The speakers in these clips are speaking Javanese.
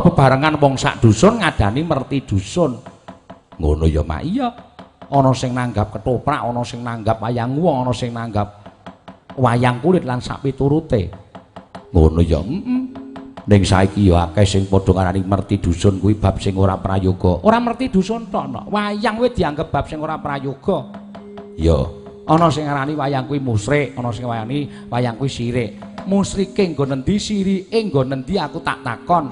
Bebarengan wong sak dusun ngadani merti dusun. Ngono ya, Mak? Iya. Ana sing nanggap ketoprak, ana sing nanggap wayang wong, ana sing nanggap wayang kulit lan sak piturute. Ngono ya. Heeh. Ning saiki ya akeh sing padha ngarani merti dusun kuwi bab sing ora prayoga. Ora merti dusun tok, no. Wayang kuwi dianggep bab sing ora prayoga. Ya, ana sing ngarani wayang kuwi musrik, ana sing ngarani wayang kuwi sirik. Musrike nggon endi, sirike nggon endi aku tak takon.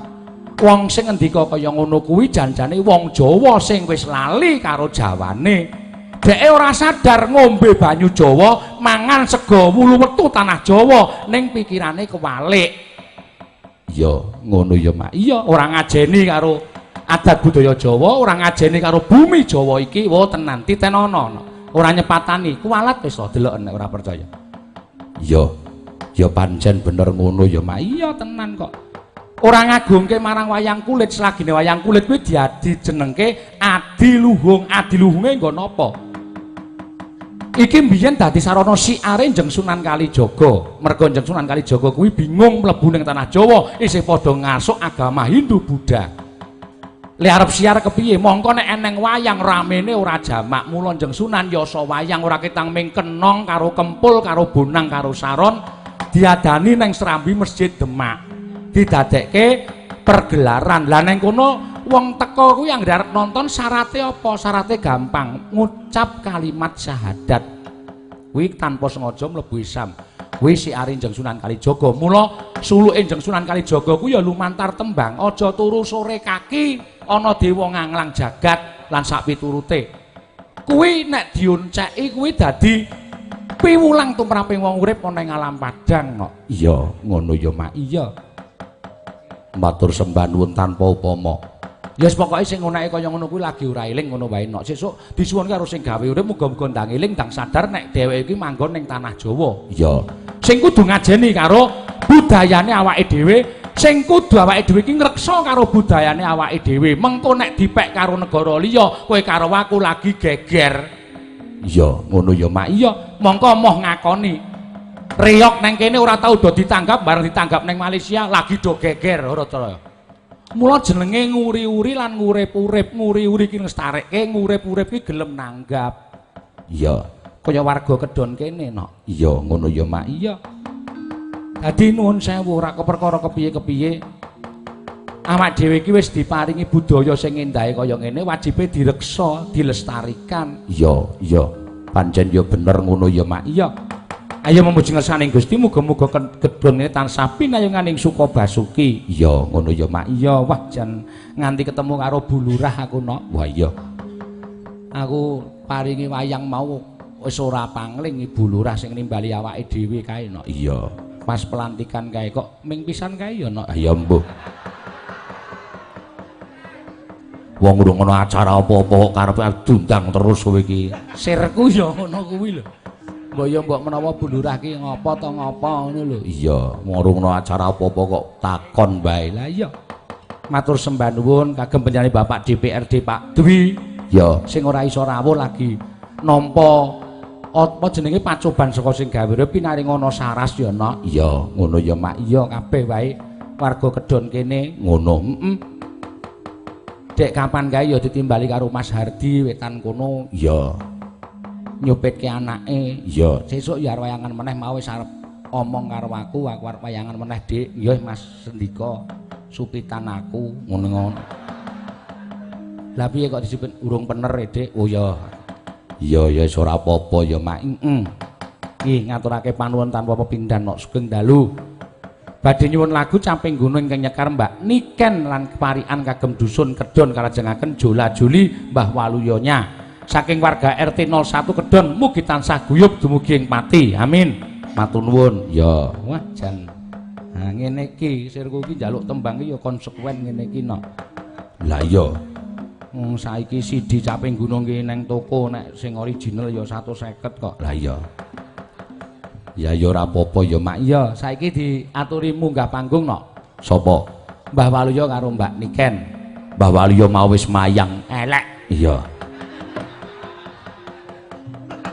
Wong sing ngendika kaya ngono kuwi janjane wong Jawa sing wis lali karo jawane. Dheke ora sadar ngombe banyu Jawa, mangan sega wulu wetu tanah Jawa, ning pikirane kewalik. Ya, ngono ya, Mak. Iya, ora ngajeni karo adat budaya Jawa, ora ngajeni karo bumi Jawa iki. Wah, tenan titenono. Ora nyepatani, kuwalat wis delok nek ora percaya. Ya. Ya pancen bener ngono ya, Mak. Iya, tenan kok. Ora ngagungke marang wayang kulit, selagine wayang kulit kuwi dijenengke adiluhung. Adiluhunge nggo napa? Iki mbiyen dadi sarana siare Njeng Sunan Kalijaga. Merga Njeng Sunan Kalijaga kuwi bingung mlebu ning tanah Jawa, isih padha ngasuk agama Hindu Buddha. Le arep siar kepiye? Mongko nek eneng wayang ramene ora jamak. Mula Njeng Sunan yasa wayang ora ketang ming kenong karo kempul karo bonang karo saron diadani neng serambi Masjid Demak. Didadekke pergelaran. Lah neng kono wong teko kuwi yang arep nonton syarate apa? Syarate gampang, ngucap kalimat syahadat. Kuwi tanpa sengaja mlebu Islam. Kuwi siare Njeng Sunan Kalijaga. Mula suluke Njeng Sunan Kalijaga kuwi ya lumantar tembang, aja turu sore kaki ana dewa nganglang jagat lan sak piturute. Kuwi nek dionceki kuwi dadi piwulang tumraping wong urip ana ing alam padang kok. Iya, ngono ya, Mak. Iya. Matur sembah nuwun tanpa upama. Ya wis pokoke sing nguneke kaya ngono kuwi lagi ora eling ngono wae nok. Sesuk disuwun karo sing gawe urip muga-muga ndang eling ndang sadar nek dheweke iki manggon ning tanah Jawa. Iya. Sing kudu ngajeni karo budayane awake dhewe, sing kudu awake dhewe iki ngreksa karo budayane awake dhewe. Mengko nek dipek karo negara liya, kowe karo aku lagi geger. Iya, ngono ya, Mak. Iya, mongko moh ngakoni. Reok neng kene ora tau do ditanggap, bareng ditanggap neng Malaysia lagi do geger ora ta. Mula jenenge nguri-uri lan ngurip-urip. Nguri-uri ki nglestarekke, ngurip-urip ki gelem nanggap. Iya, kaya warga Kedon kene no. Iya, ngono ya, Mak. Iya. Dadi nuwun sewu ora keperkara kepiye-kepiye. Awak dhewe iki wis diparingi budaya sing endahe kaya ngene, wajibe direksa, dilestarikan. Iya, iya. Pancen ya bener ngono ya, Mak. Iya. Ayo memuji ngersaning Gusti, muga-muga Kedon ini tansah pinayunganing suka basuki. Iya, ngono ya, Mak. Iya, wah jan nganti ketemu karo Bu Lurah aku no. Wah iya. Aku paringi wayang mau wis ora pangling Ibu Lurah sing nimbali awake dhewe kae no. Iya. Pas pelantikan kae kok ming pisan kae ya no. Ya mbuh. Wong urung ana acara apa-apa kok karepe diundang terus kowe iki. Sirku ya ngono kuwi lho. Mbok ya mbok menawa Bu Lurah ki ngapa to ngapa ngono lho. Iya, urung ana acara apa-apa kok takon bae. Lah iya. Matur sembah nuwun kagem panjenengane Bapak DPRD Pak Dwi. Ya, sing ora iso rawuh lagi nampa apa jenenge pacoban saka sing gawe pinaring ana saras ya, Nok. Iya, ngono ya, Mak. Iya, kabeh wae warga Kedon kene ngono. Heeh. Dek kapan kae ya ditimbali karo Mas Hardi wetan kono. Iya. Nyupitke anake. Iya, sesuk ya arep wayangan meneh mau wis arep omong karo aku, aku arep wayangan meneh, Dik. Iya, Mas sendika supitan aku ngono-ngono. Lah piye kok disupit urung pener e, Dik? Oh iya. Iya ya wis ora apa-apa ya, Mak. Heeh. Nggih ngaturake panuwun tanpa pepindhan nok sugeng dalu. Badhe nyuwun lagu Caping Gunung ingkang nyekar Mbak Niken lan keparikan kagem dusun Kedon kalajengaken Jola Juli Mbah Waluyonya. Saking warga RT 01 Kedon mugi tansah guyub dumugi ing pati. Amin. Matur nuwun. Ya, wah jan. Nah ngene iki sirku iki njaluk tembang iki ya konsekuen ngene iki no. Lah iya. Wong saiki CD Caping Gunung ki neng toko nek sing original ya 150 kok. Lah iya. Ya ya ora apa-apa ya, Mak. Iya, saiki diaturi munggah panggung no. Sapa? Mbah Waluyo karo Mbak Niken. Mbah Waluyo mau wis mayang elek. Iya.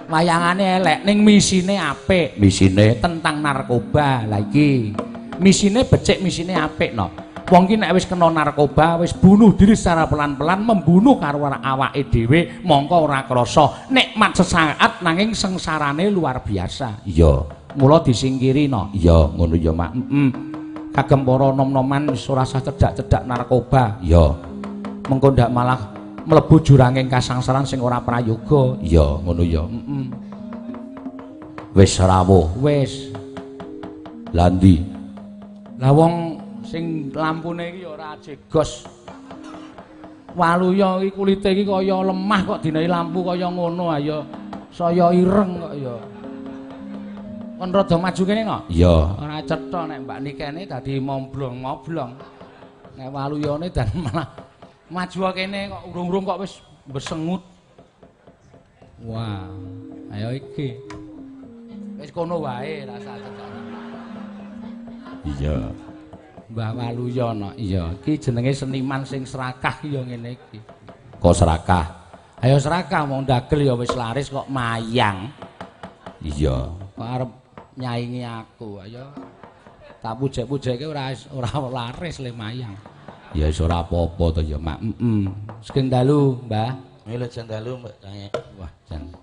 Wayangane elek ning misine apik. Misine tentang narkoba. Lah iki misine becik, misine apik no. Wong ki nek wis kena narkoba, wis bunuh diri secara pelan-pelan, membunuh karo awake dhewe, mongko ora krasa. Nikmat sesaat nanging sengsarane luar biasa. Iya, mula disingkiri no. Iya, ngono ya, Mak. Heeh. Kagem para nom-noman wis ora usah cedak-cedak narkoba. Iya. Mengko ndak malah mlebu juranging kasangsaran sing ora prayoga. Iya, ngono ya. Heeh. Wis rawuh, wis. Lah ndi? Lah wong sing lampune iki ya ora jegos. Waluya iki kulite iki kaya lemah kok dinehi lampu kaya ngono ayo saya ireng kok ya. Kon rada maju kene no? Iya. Ora cetha nek Mbak Nikene dadi momblong-moblong. Nek waluyane dan malah maju kene kok urung-urung kok wis besengut. Wah, ayo iki. Wis kono wae rasa cetha. Iya. Mbah Waluya no. Iya, iki jenenge seniman sing serakah ki ya ngene iki. Kok serakah? Ayo serakah wong dagel ya wis laris kok mayang. Iya, kok arep nyaingi aku. Ayo tak pujek-pujeke ora ora laris le mayang. Ya wis ora apa-apa to ya, Mak. Heeh. Sugeng dalu, Mbah. Wilujeng dalu, Mbak Cange. Wah, jan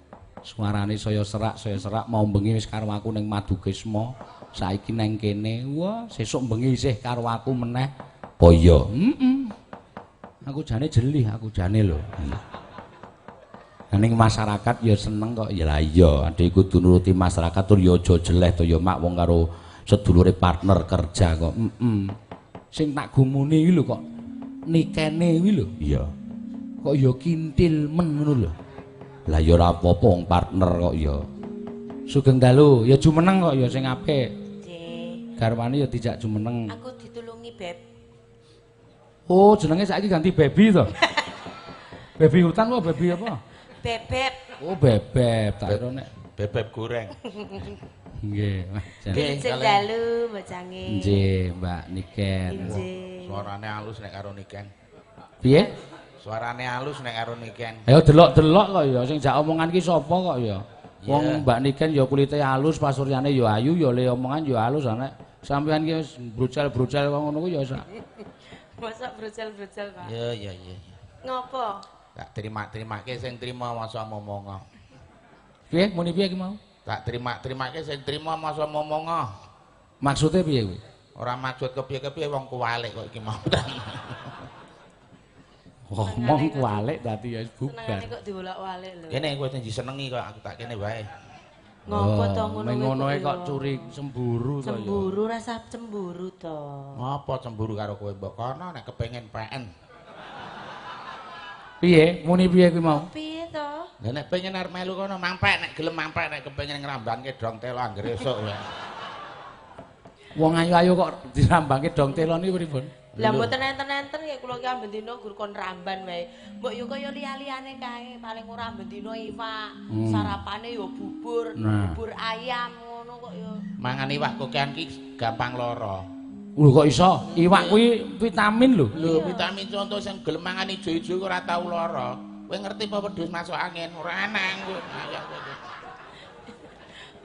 suarane saya serak mau bengi wis karo aku ning Madukisma. Saiki neng kene, wah, sesuk bengi isih karo aku meneh. Apa iya? Heeh. Aku jane jelih, aku jane lho. Ning masyarakat ya seneng kok. Ya lah iya, adhe kudu nuruti masyarakat tur ya aja jeleh to ya, Mak, wong karo sedulure partner kerja kok. Heeh. Sing tak gumuni iki lho kok nikene kuwi lho. Iya. Kok ya kintil men ngono lho. Lah ya ora apa-apa wong partner kok ya. Sugeng dalu, ya jumeneng kok ya sing apik. Garwane ya dijak jumeneng. Aku ditulungi Beb. Oh, jenenge saiki ganti Baby to? Baby hutan apa baby apa? Bebeb. Oh, bebeb. Tak kira nek bebeb goreng. Nggih, Wilujeng dalu, Mbak Cange. Nggih, Mbak Niken. Nggih. Suarane halus nek karo Niken. Piye? Suarane halus nek karo Niken. Ayo delok-delok kok ya sing jak omongan ki sapa kok ya. Wong Mbak Niken ya kulite halus, pasuryane ya ayu, ya le omongan ya halus nek sampean ki wis brucel-brucel kok ngono ku ya sak. Mosok brucel-brucel, Pak. Iya, iya, iya. Ngopo? Tak terima-terimake sing trima masa momongo. Piye muni piye ki mau? Tak terima-terimake sing trima masa momongo. Maksude piye kuwi? Ora maksud kepiye-kepiye wong kuwalik kok iki mau. Ngomong kuwalik dadi ya bubar. Senengane kok diwolak-walik lho. Kene kowe sing disenengi kok aku tak kene wae. Ngopo to ngono ngono kok curi cemburu to ya. Cemburu rasa cemburu to. Ngopo cemburu karo kowe mbok kono nek kepengin PN. Piye? Muni piye kuwi mau? Piye to? Lah nek pengen arep melu kono mampek nek gelem mampek nek kepengin ngrambangke dong telo anggere esuk wae. Wong ayu-ayu kok dirambangke dong telo niku pripun? Lah mboten enten-enten ya kula ki amben dina gur kon ramban wae. Mbok yo kaya liya-liyane kae, paling ora amben dina iwak, sarapane yo bubur, bubur ayam ngono kok yo. Mangan iwak kokean ki gampang lara. Lho kok iso? Iwak kuwi vitamin lho. Lho vitamin contoh sing gelem mangan ijo-ijo ora tau lara. Kowe ngerti apa wedhus masuk angin? Ora anang kowe.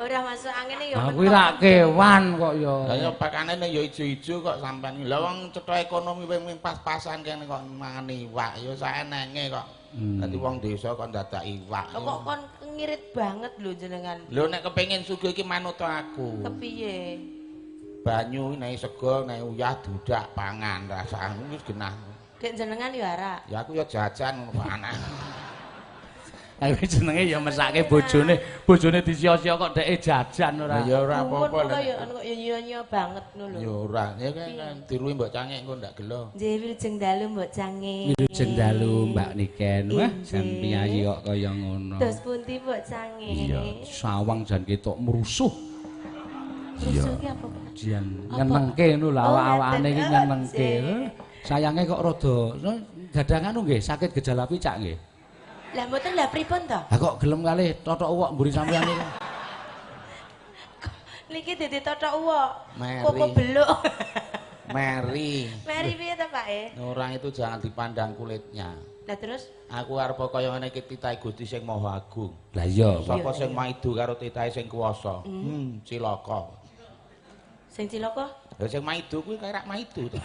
Ora masuk angin ya. Lah kuwi rak kewan kok ya. Lah ya pakanane ya ijo-ijo kok sampean. Lah wong cetha ekonomi wing pas-pasan kene kok mangan iwak ya saenenge kok. Dadi wong desa kok dadak iwak. Kok kon ngirit banget lho jenengan. Lho nek kepengin sugih iki manut aku. Kepiye? Banyu nek sego nek uyah dudak pangan rasane wis genah. Dek jenengan ya arak. Ya aku ya jajan ngono kok anak. Lah jenenge ya mesake bojone, bojone disia-sia kok dheke jajan ora. Ya ora apa-apa lho. Kok ya nyo-nyo banget ngono lho. Ya ora, ya kan diruwi Mbok Cangik engko ndak gelo. Nggih, wilujeng dalu Mbok Cangik. Wilujeng dalu Mbak Niken. Wah, jan piyayi kok kaya ngono. Dos pundi Mbok Cangik? Iya, sawang jan ketok mrusuh. Mrusuh ki apa, Pak? Jan nyenengke ngono lho, awak-awakane iki nyenengke. Sayange kok rada gadah anu nggih, sakit gejala picak nggih. Lah mboten lah pripun to? Lah kok gelem kalih tothok uwok mburi sampeyan niku. Niki dadi tothok uwok. Koko beluk. Meri. Meri piye to, Pak e? Orang itu jangan dipandang kulitnya. Lah terus aku arep kaya ngene iki titahe Gusti sing Maha Agung. Lah iya, sapa sing maido karo titahe sing kuwasa? Cilaka. Sing cilaka? Lah sing maido kuwi kaya rak maido to.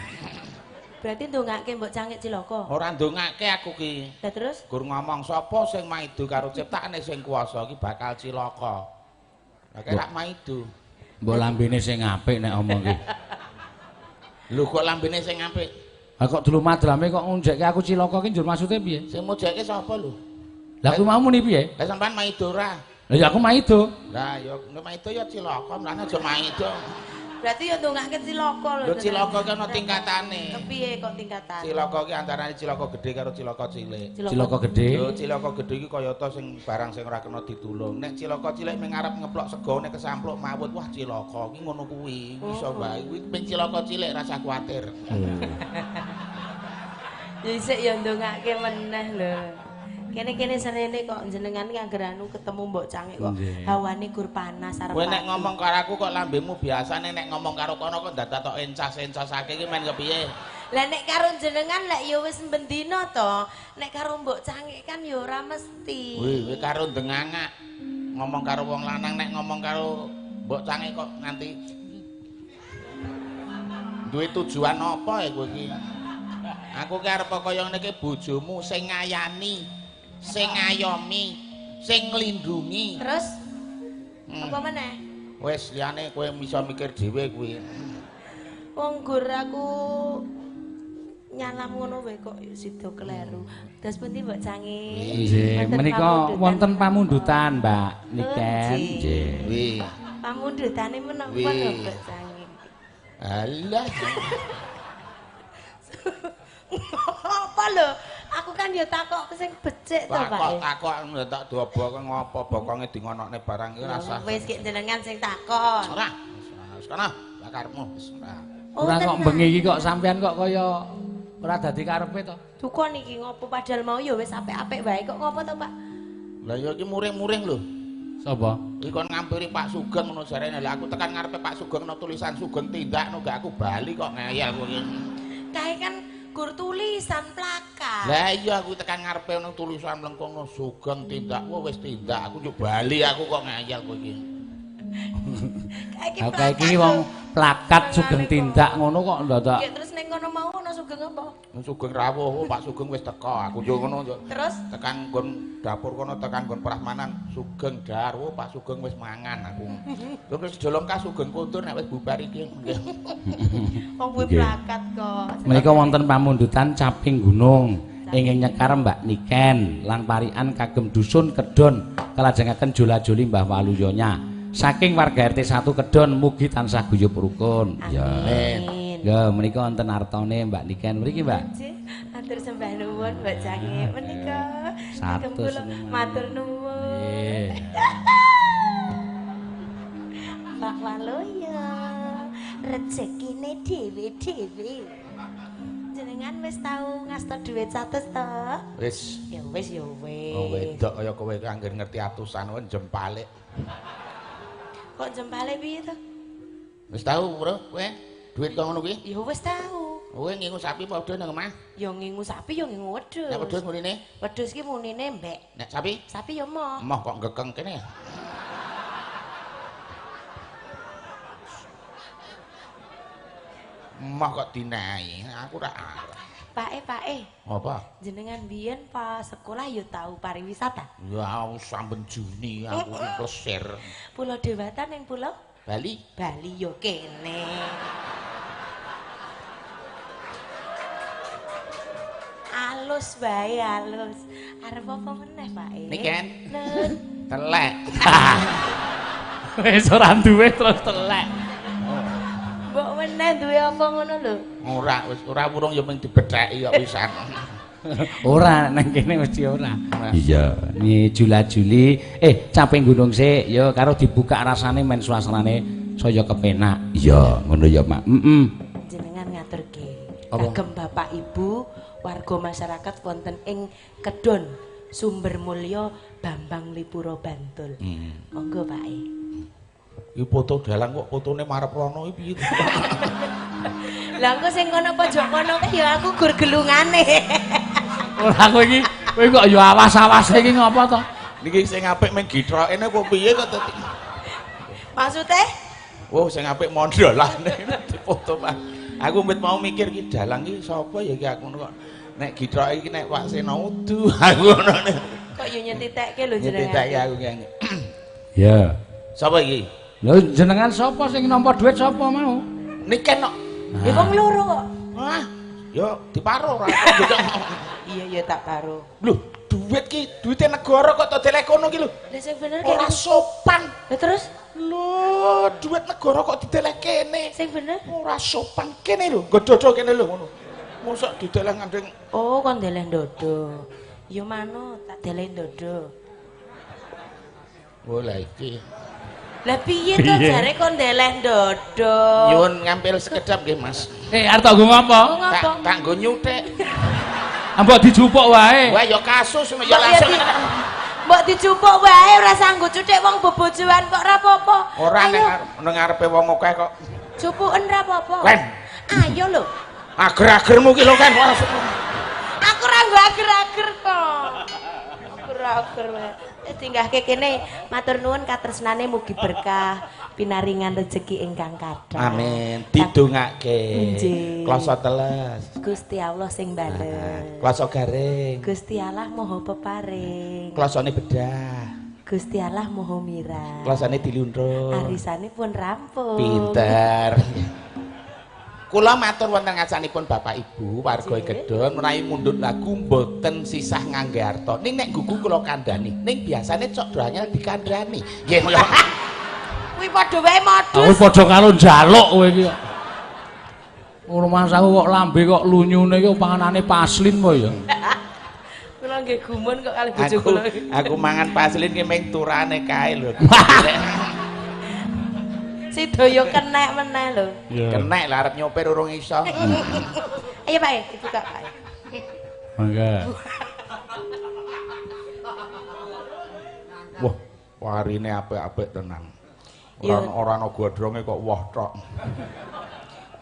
Berarti ndongake Mbok Cangik cilaka. Ora ndongake aku ki. Lah terus? Gur ngomong sapa sing maido karo ciptakane sing kuwasa ki bakal cilaka. Lah kek rak maido. Mbok lambene sing apik nek omong ki. Lho kok lambene sing apik? Lah kok dlumadlame kok ngunjekke aku cilaka ki njur maksude piye? Sing mujeke sapa lho? Lah aku mau muni piye? Lah sampean maido ora? Lah ya aku maido. Lah ya nek maido ya cilaka, mlane aja maido. Berarti ya ndongake cilaka lho. Lho cilaka ki ana tingkatane. Kepiye kok tingkatane? Cilaka ki antarane cilaka gedhe karo cilaka cilik. Cilaka gedhe. Lho cilaka gedhe iki kayata sing barang sing ora kena ditulung. Nek cilaka cilik mung arep ngeplok segone kesampluk mawut, wah cilaka ki ngono kuwi. Iso wae kuwi ping cilaka cilik rasa kuwatir. Ya isik ya ndongake meneh lho. Kene-kene serene kok jenengan ki anggere anu ketemu Mbok Cangik kok hawane gur panas arep. Kowe nek ngomong karo aku kok lambemu biasane nek ngomong karo kono kok dadak tok encas-encasake iki men kepiye? Lah nek karo jenengan lek ya wis bendina to, nek karo Mbok Cangik kan ya ora mesti. Wih, kowe karo ndengangak ngomong karo wong lanang nek ngomong karo Mbok Cangik kok nganti duwe tujuan apa ya kowe iki? Aku ki arep kaya ngene iki bojomu sing ngayani, sing ngayomi, sing nglindungi. Terus apa meneh? Wis liyane kowe bisa mikir dhewe kuwi. Wong gur aku nyalam ngono wae kok sida kleru. Dos pundi Mbok Cangik? Nggih, menika wonten pamundutan, Mbak Niken. Nggih. Wih. Pamundutane menapa lho Mbok Cangik? Alah. Apa lho? Aku kan ya takok sing becik to, Pak. Takok tak dobok ngopo bokonge di ngonokne barang iki rasah. Wis ki jenengan sing takon. Ora. Wis kono, bakarmu wis ora. Ora kok bengi iki kok sampean kok kaya ora dadi karepe to. Duka niki ngopo padahal mau ya wis apik-apik wae kok ngopo to, Pak? Lah ya iki muring-muring lho. Sapa? Iki kon ngampiri Pak Sugeng ngono jarene. Lah aku tekan ngarepe Pak Sugeng ono tulisan Sugeng tindak no gak aku bali kok ngeyel kowe iki. Kae kan gur tulisan plakat. Lah iya aku tekan ngarepe ono tulisan mlengkung Sugeng tindak. Wah wis tindak aku yo bali aku kok ngeyel kowe iki. Kae iki wong plakat Sugeng tindak ngono kok ndadak. Nggih terus ning kono mau ono Sugeng apa? Sugeng rawuh, Pak Sugeng wis teko. Aku yo ngono yo. Terus tekan nggon dapur kono tekan nggon prasmanan Sugeng darwo Pak Sugeng wis mangan aku. Terus jolong ka Sugeng kondur nek wis bubar iki. Wong kuwi plakat kok. Menika wonten pamundutan Caping Gunung ingkang nyekar Mbak Niken lan parikan kagem dusun Kedon kalajengaken jola-joli Mbah Waluyonya. Saking warga RT 1 Kedon mugi tansah guyub rukun. Ya. Amin. Ya menika wonten artone Mbak Niken mriki Mbak. Atur sembah nuwun Mbak Cangik menika. Satus matur nuwun. Mbak Waluyo rezekine dhewe-dhewe. Jenengan wis tau ngasta dhuwit 100 to? Wis. Ya wis ya wis. Wong wedok kaya kowe ki anggere ngerti atusan wae jempalik. Kok jempale piye to? Wis tau, Bro, kowe duit kok ngono kuwi? Ya wis tau. Kowe ngingu sapi apa wedhus nang omah? Ya ngingu sapi ya ngingu wedhus. Nek wedhus munine? Wedhus ki munine mbek. Nek sapi? Sapi ya moh. Moh kok gekeng kene. Moh kok dinai, aku ora arep. Pake, pake. Apa? Jenengan biyen pas sekolah ya tau pariwisata? Ya aku samben Juni aku plesir. Pulau Dewata ning pulau Bali. Bali ya kene. Alus wae alus. Arep apa meneh, Pak? Niken. Telek. Wis ora duwe terus telek. Mbok meneh duwe apa ngono lho? Ora, wis ora wurung ya mung dibetheki kok pisan. Ora nang kene mesti ora. Iya, ni jula-juli Caping Gunung sik ya karo dibuka rasane men suasanane saya kepenak. Iya, ngono ya, Mak. Heeh. Jenengan ngaturke kagem Bapak Ibu warga masyarakat wonten ing Kedon Sumber Mulya Bambang Lipuro Bantul. Monggo, Pak. Iki foto dalang kok fotone marep rono iki piye? Lah engko sing kono pojok kono ki ya aku gur gelungane. Ora kowe iki, kowe kok ya awas-awase iki ngopo to? Niki sing apik mung gitrokene apa piye kok dadi? Maksude? Oh, sing apik mondolane difoto Pak. Aku mbet mau mikir ki dalang ki sapa ya ki aku ngono kok. Nek githoke iki nek Pak Seno udu aku ngono. Kok yo nyetitekke lho jenengan. Nyetitekke aku ki. Ya. Sapa iki? Lho jenengan sapa sing nampa dhuwit sapa mau? Niken kok. Ya wong loro kok. Wah, yo diparo ora. Iya ya tak paro. Lho, duit ki duite negara kok to delek kono ki lho. Lah sing bener ki ora sopan. Lah terus? Lho, duit negara kok didelek kene. Sing bener? Ora sopan kene lho, nggo dodo kene lho ngono. Mosok dideleh ngandeng. Oh, kon deleh dodo. Ya manut, tak deleh dodo. Oh, lah iki. Lah piye to jare kon deleh dodo? Nyuwun ngampil sekedap nggih, Mas. Arep tak nggo ngapa? Tak nggo nyuthik. Mbok dijupuk wae. Wah, ya kasus ya langsung. Mbok dijupuk wae ora sanggo cuthik wong bebojoan kok ora apa-apa. Ora ning ngarepe wong akeh kok. Jupuken ora apa-apa. Ken. Ayo lho. Ager-agermu ki lho Ken. Aku ora nggo ager-ager kok. Ager-ager wae. Tinggahke kene matur nuwun katresnane mugi berkah pinaringan rejeki ingkang kathah. Amin. Didongake. Kloso teles. Gusti Allah sing bales. Kloso garing. Gusti Allah Maha Peparing. Klosone bedah. Gusti Allah Maha Mirah. Klosone diluntur. Arisane pun rampung. Pinter. Kula matur wonten ngarsanipun Bapak Ibu warga Gedon menawi mundhut lagu mboten sisah ngangge arta. Ning nek gugu kula kandhani. Ning biasane cok do angel dikandhani. Nggih kula. Kuwi padha wae modus. Aku padha karo njaluk kowe iki kok. Ngono masaku kok lambe kok lunyune iki panganane paslin po ya. Kula nggih gumun kok kali bojo kula. Aku mangan paslin ki mung turane kae lho. Sedaya kenek meneh lho. Kenek lah arep nyopir urung iso. Ayo Pak, dibuka Pak. Mangga. Wah, warine apik-apik tenan. Ora ana godhonge kok woh tok.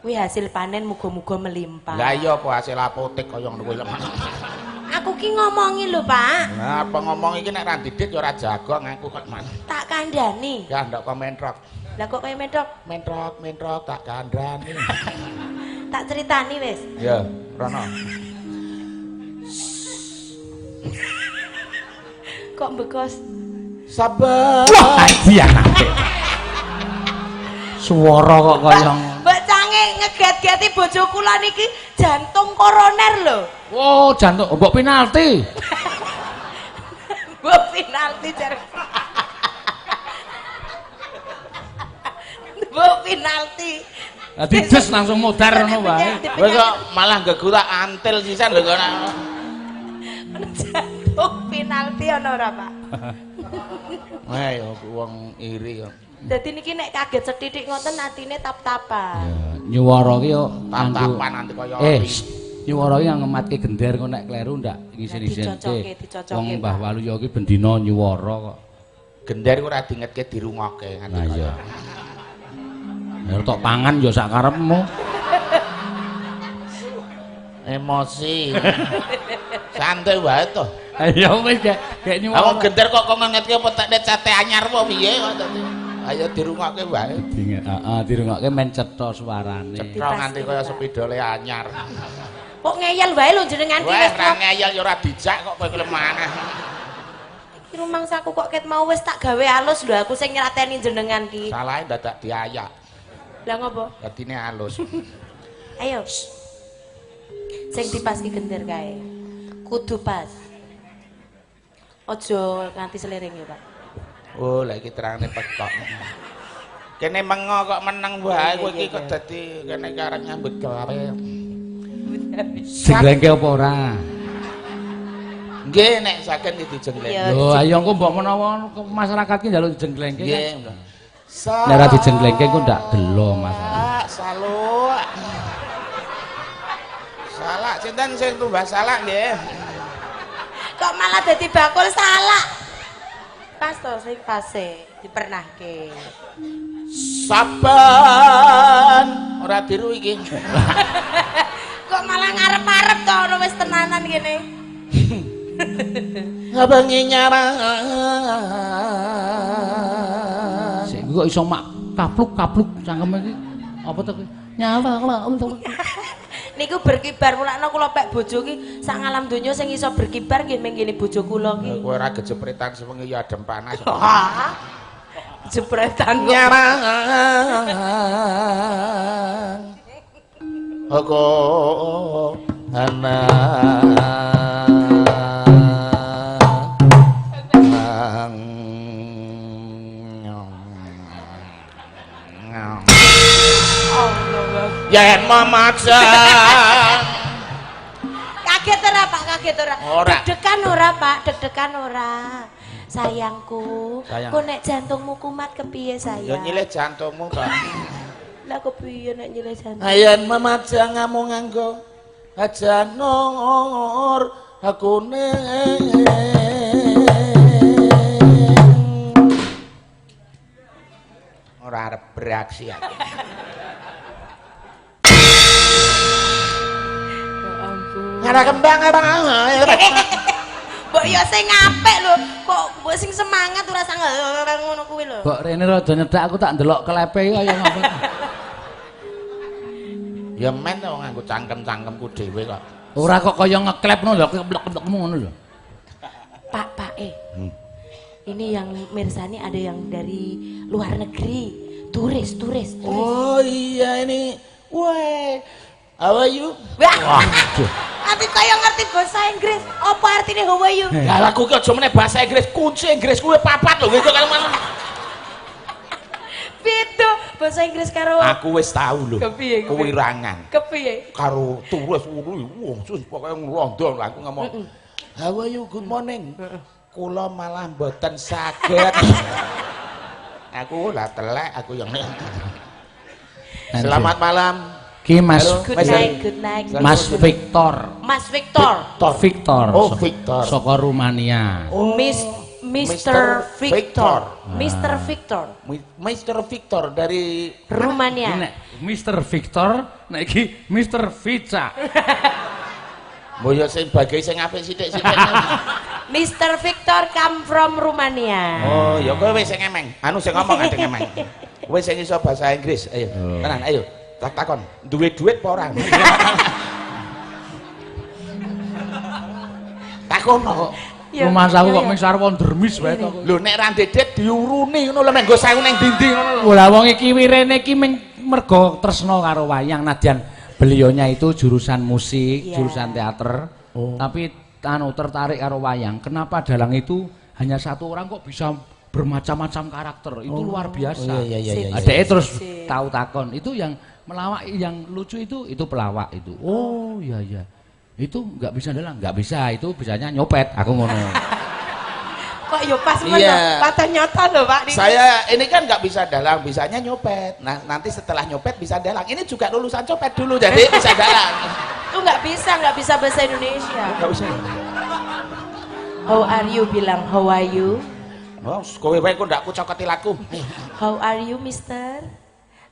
Kuwi hasil panen muga-muga melimpah. Lah iya apa hasil apotek kaya ngono kuwi. Aku ki ngomongi lho, Pak. Nah, apa ngomong iki nek ra didit ya ora jagong aku kok man. Tak kandhani. Ya ndak kok mentrok. Lah kok kaya mentrok? Mentrok, mentrok tak kandhani. Tak ceritani wis. Ya, rono. Kok mbekos? Sabar. Wah, anake. Suara kok kaya Mbak Cange ngeget-geti bojo kula niki jantung koroner lho. Oh, jantung mbok penalti. Mbok penalti jar. Mbok penalti. Lah dides langsung modar ngono wae. Kowe kok malah gegurak antil sisan lho kok. Jantung penalti ana ora, Pak? Wah, ya wong iri kok. Dadi niki nek kaget sethithik ngoten atine tap-tapan. Ya, nyuwara ki yo tap-tapan anti kaya nyuwara ki ngematke gender kok nek kleru ndak ngisin-isinke. Wong Mbah Waluyo ki bendina nyuwara kok. Gender ora dingetke dirungokke nganti kaya. Ya tok pangan ya sak karepmu. Emosi. Santai wae to. Ya wis gek nyuwara. Wong gender kok kok ngetke apa tekne cate anyar apa piye kok dadi. Ayo dirungokke wae. Heeh, dirungokke men cetha suarane. Cetha nganti kaya sepidole anyar. Kok ngeyel wae lho jenengan ki wis. Wah, ngeyel ya ora dijak kok kowe kelemane. Iki rumangsaku kok ket mau wis tak gawe alus lho aku sing nyrateni jenengan ki. Salahe dadak diayak. Lah ngopo? Dadine alus. Ayo. Sing dipaski gender kae. Kudu pas. Aja nganti seliring ya, Pak. Oh, lha iki terangane pekok. Kene mengo kok meneng wae kowe iki kok dadi kene karep nyambut gawe. Jenglengke apa ora? Nggih, nek saged dijenglengke. Lho, ayo engko mbok menawa masyarakat ki njaluk dijenglengke. Nggih. Nek ora dijenglengke engko ndak gelo Mas. Saluk. Salak sinten sing tumbas salak nggih. Kok malah dadi bakul salak? Pas to sing pase dipernahke. Saben ora diru iki. Kok malah ngarep-arep to ono wis tenanan kene. Ngabengi nyarang. Sik kok iso mak kapluk-kapluk cangkeme iki. Apa to kuwi? Niku berkibar mulakno kula pek bojo ki sak ngalam donya sing iso berkibar nggih meng ngene bojo kula ki. Kowe ora gejepretan sewengi ya adem panas. Jepretan nyarang. Aku ana yen memajang. Kaget ora Pak, kaget ora. Deg-degan ora Pak, deg-degan ora. Sayangku, kok nek jantungmu kumat kepiye sayang? Ya nyilih jantungmu kok. Lah kepiye nek nyilih jantung? Yen memajang ngamung nganggo janur kuning. Ora arep bereaksi aku. Ngara kembang abang. Mbok yo sing apik lho, kok mbok sing semangat ora sang ngono kuwi lho. Mbok rene rada nyedak aku tak ndelok klepe kaya ngapa. Ya men to nganggo cangkem-cangkemku dhewe kok. Ora kok kaya ngeklep ngono lho, keblek-keblek ngono lho. Pak, Pak Ini yang mirsani ada yang dari luar negeri, turis, turis, turis. Oh iya ini. Weh. How are you? Wah. Ati kaya ngerti bahasa Inggris. Apa artine how are you? Lah aku ki aja meneh bahasa Inggris, kunci Inggris kuwi papat lho kowe kok malah. Beda bahasa Inggris karo aku wis tau lho. Kepiye? Kuwirangan. Kepiye? Karo turis ngono wong sus pokoke nglondo aku ngomong. How are you? Good morning. Kula malah mboten saged. Aku lah telek aku yang Selamat malam. Ki Mas, good night, good night. Mas Victor. Mas Victor. Victor. Oh, Victor. Saka Rumania. Oh, Mr. Victor. Mr. Victor. Mr. Victor dari Rumania. Nek Mr. Victor, nek iki Mr. Vica. Mbok yo sing bagi sing apik sithik-sithik. Mr. Victor come from Rumania. Oh, ya kowe wis sing emeng. Anu sing ngomong adeng emeng. Kowe sing iso bahasa Inggris. Ayo, tenan ayo. Tak takon, duwe duit apa ora? Takon kok. Rumah aku kok ming sarwa ndremis wae to. Lho nek ra ndedet diuruni ngono lho nek nggo sewu ning ndi-ndi ngono lho. Lah wong iki wirene iki ming mergo tresna karo wayang nadyan beliaunya itu jurusan musik, jurusan teater, tapi anu tertarik karo wayang. Kenapa dalang itu hanya satu orang kok bisa bermacam-macam karakter? Itu luar biasa. Iya. Adeke terus tahu takon, itu yang melawak yang lucu itu pelawak itu. Oh iya iya. Itu nggak bisa dalang, nggak bisa, itu bisanya nyopet, aku ngono. Kok yo pas men patah nyata lho Pak. Saya ini kan nggak bisa dalang, bisanya nyopet. Nah, nanti setelah nyopet bisa dalang. Ini juga lulusan copet dulu jadi bisa dalang. Itu nggak bisa bahasa Indonesia. Nggak bisa. How are you bilang how are you? Oh, kowe wae kok ndak aku cokoti laku. How are you, Mister?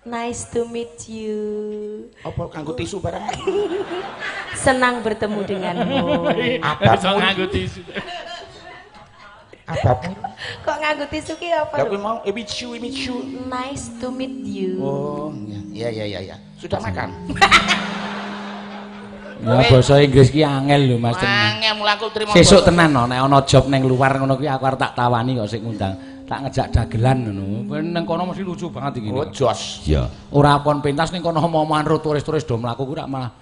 Nice to meet you. Apa nganggo tisu barang? Senang bertemu denganmu. Ababmu nganggo tisu. Ababmu. Kok nganggo tisu ki apa? Lah kuwi mau meet you, meet you. Nice to meet you. Oh, iya iya iya. Sudah makan? Ya basa Inggris ki angel lho Mas tenan. Angel mula aku trimo. Sesuk tenan no, nek ana job ning luar ngono kuwi aku arep tak tawani kok sing ngundang. Tak ngejak dagelan ngono. Ning kono mesti lucu banget iki. Oh, jos. Iya. Ora kon pentas ning kono omongan ro turis-turis do mlaku kuwi rak malah.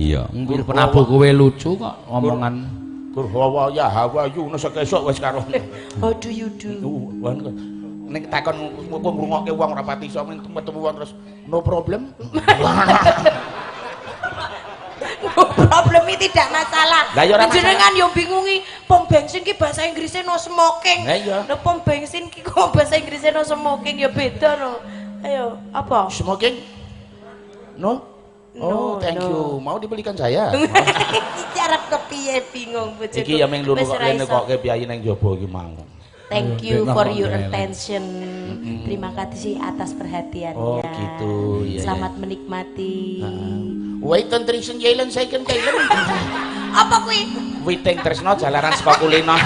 Iya. Nggur penabuh kowe lucu kok omongan. Gur hawa ya hawa yu ngono esuk wis karo. How do you do? Nek takon ngrungokke wong ora pati iso ketemu wong terus no problem. No problem ini tidak masalah. Jenengan yo bingungi pom bensin ki bahasa Inggrisnya no smoking. Lah pom bensin ki kok bahasa Inggrisnya no smoking ya beda no. Ayo, apa? Smoking? No? Oh, thank you. Mau dibelikan saya? Iki arep kepiye bingung bojoku. Iki ya ming luru kok rene kok biayi nang jaba iki mau. Thank you for your attention. Terima kasih atas perhatiannya. Oh, gitu. Ya, selamat menikmati. Waiting trisno jailen second jailen. Apa kuwi? Witing tresno jalaran saka kulino.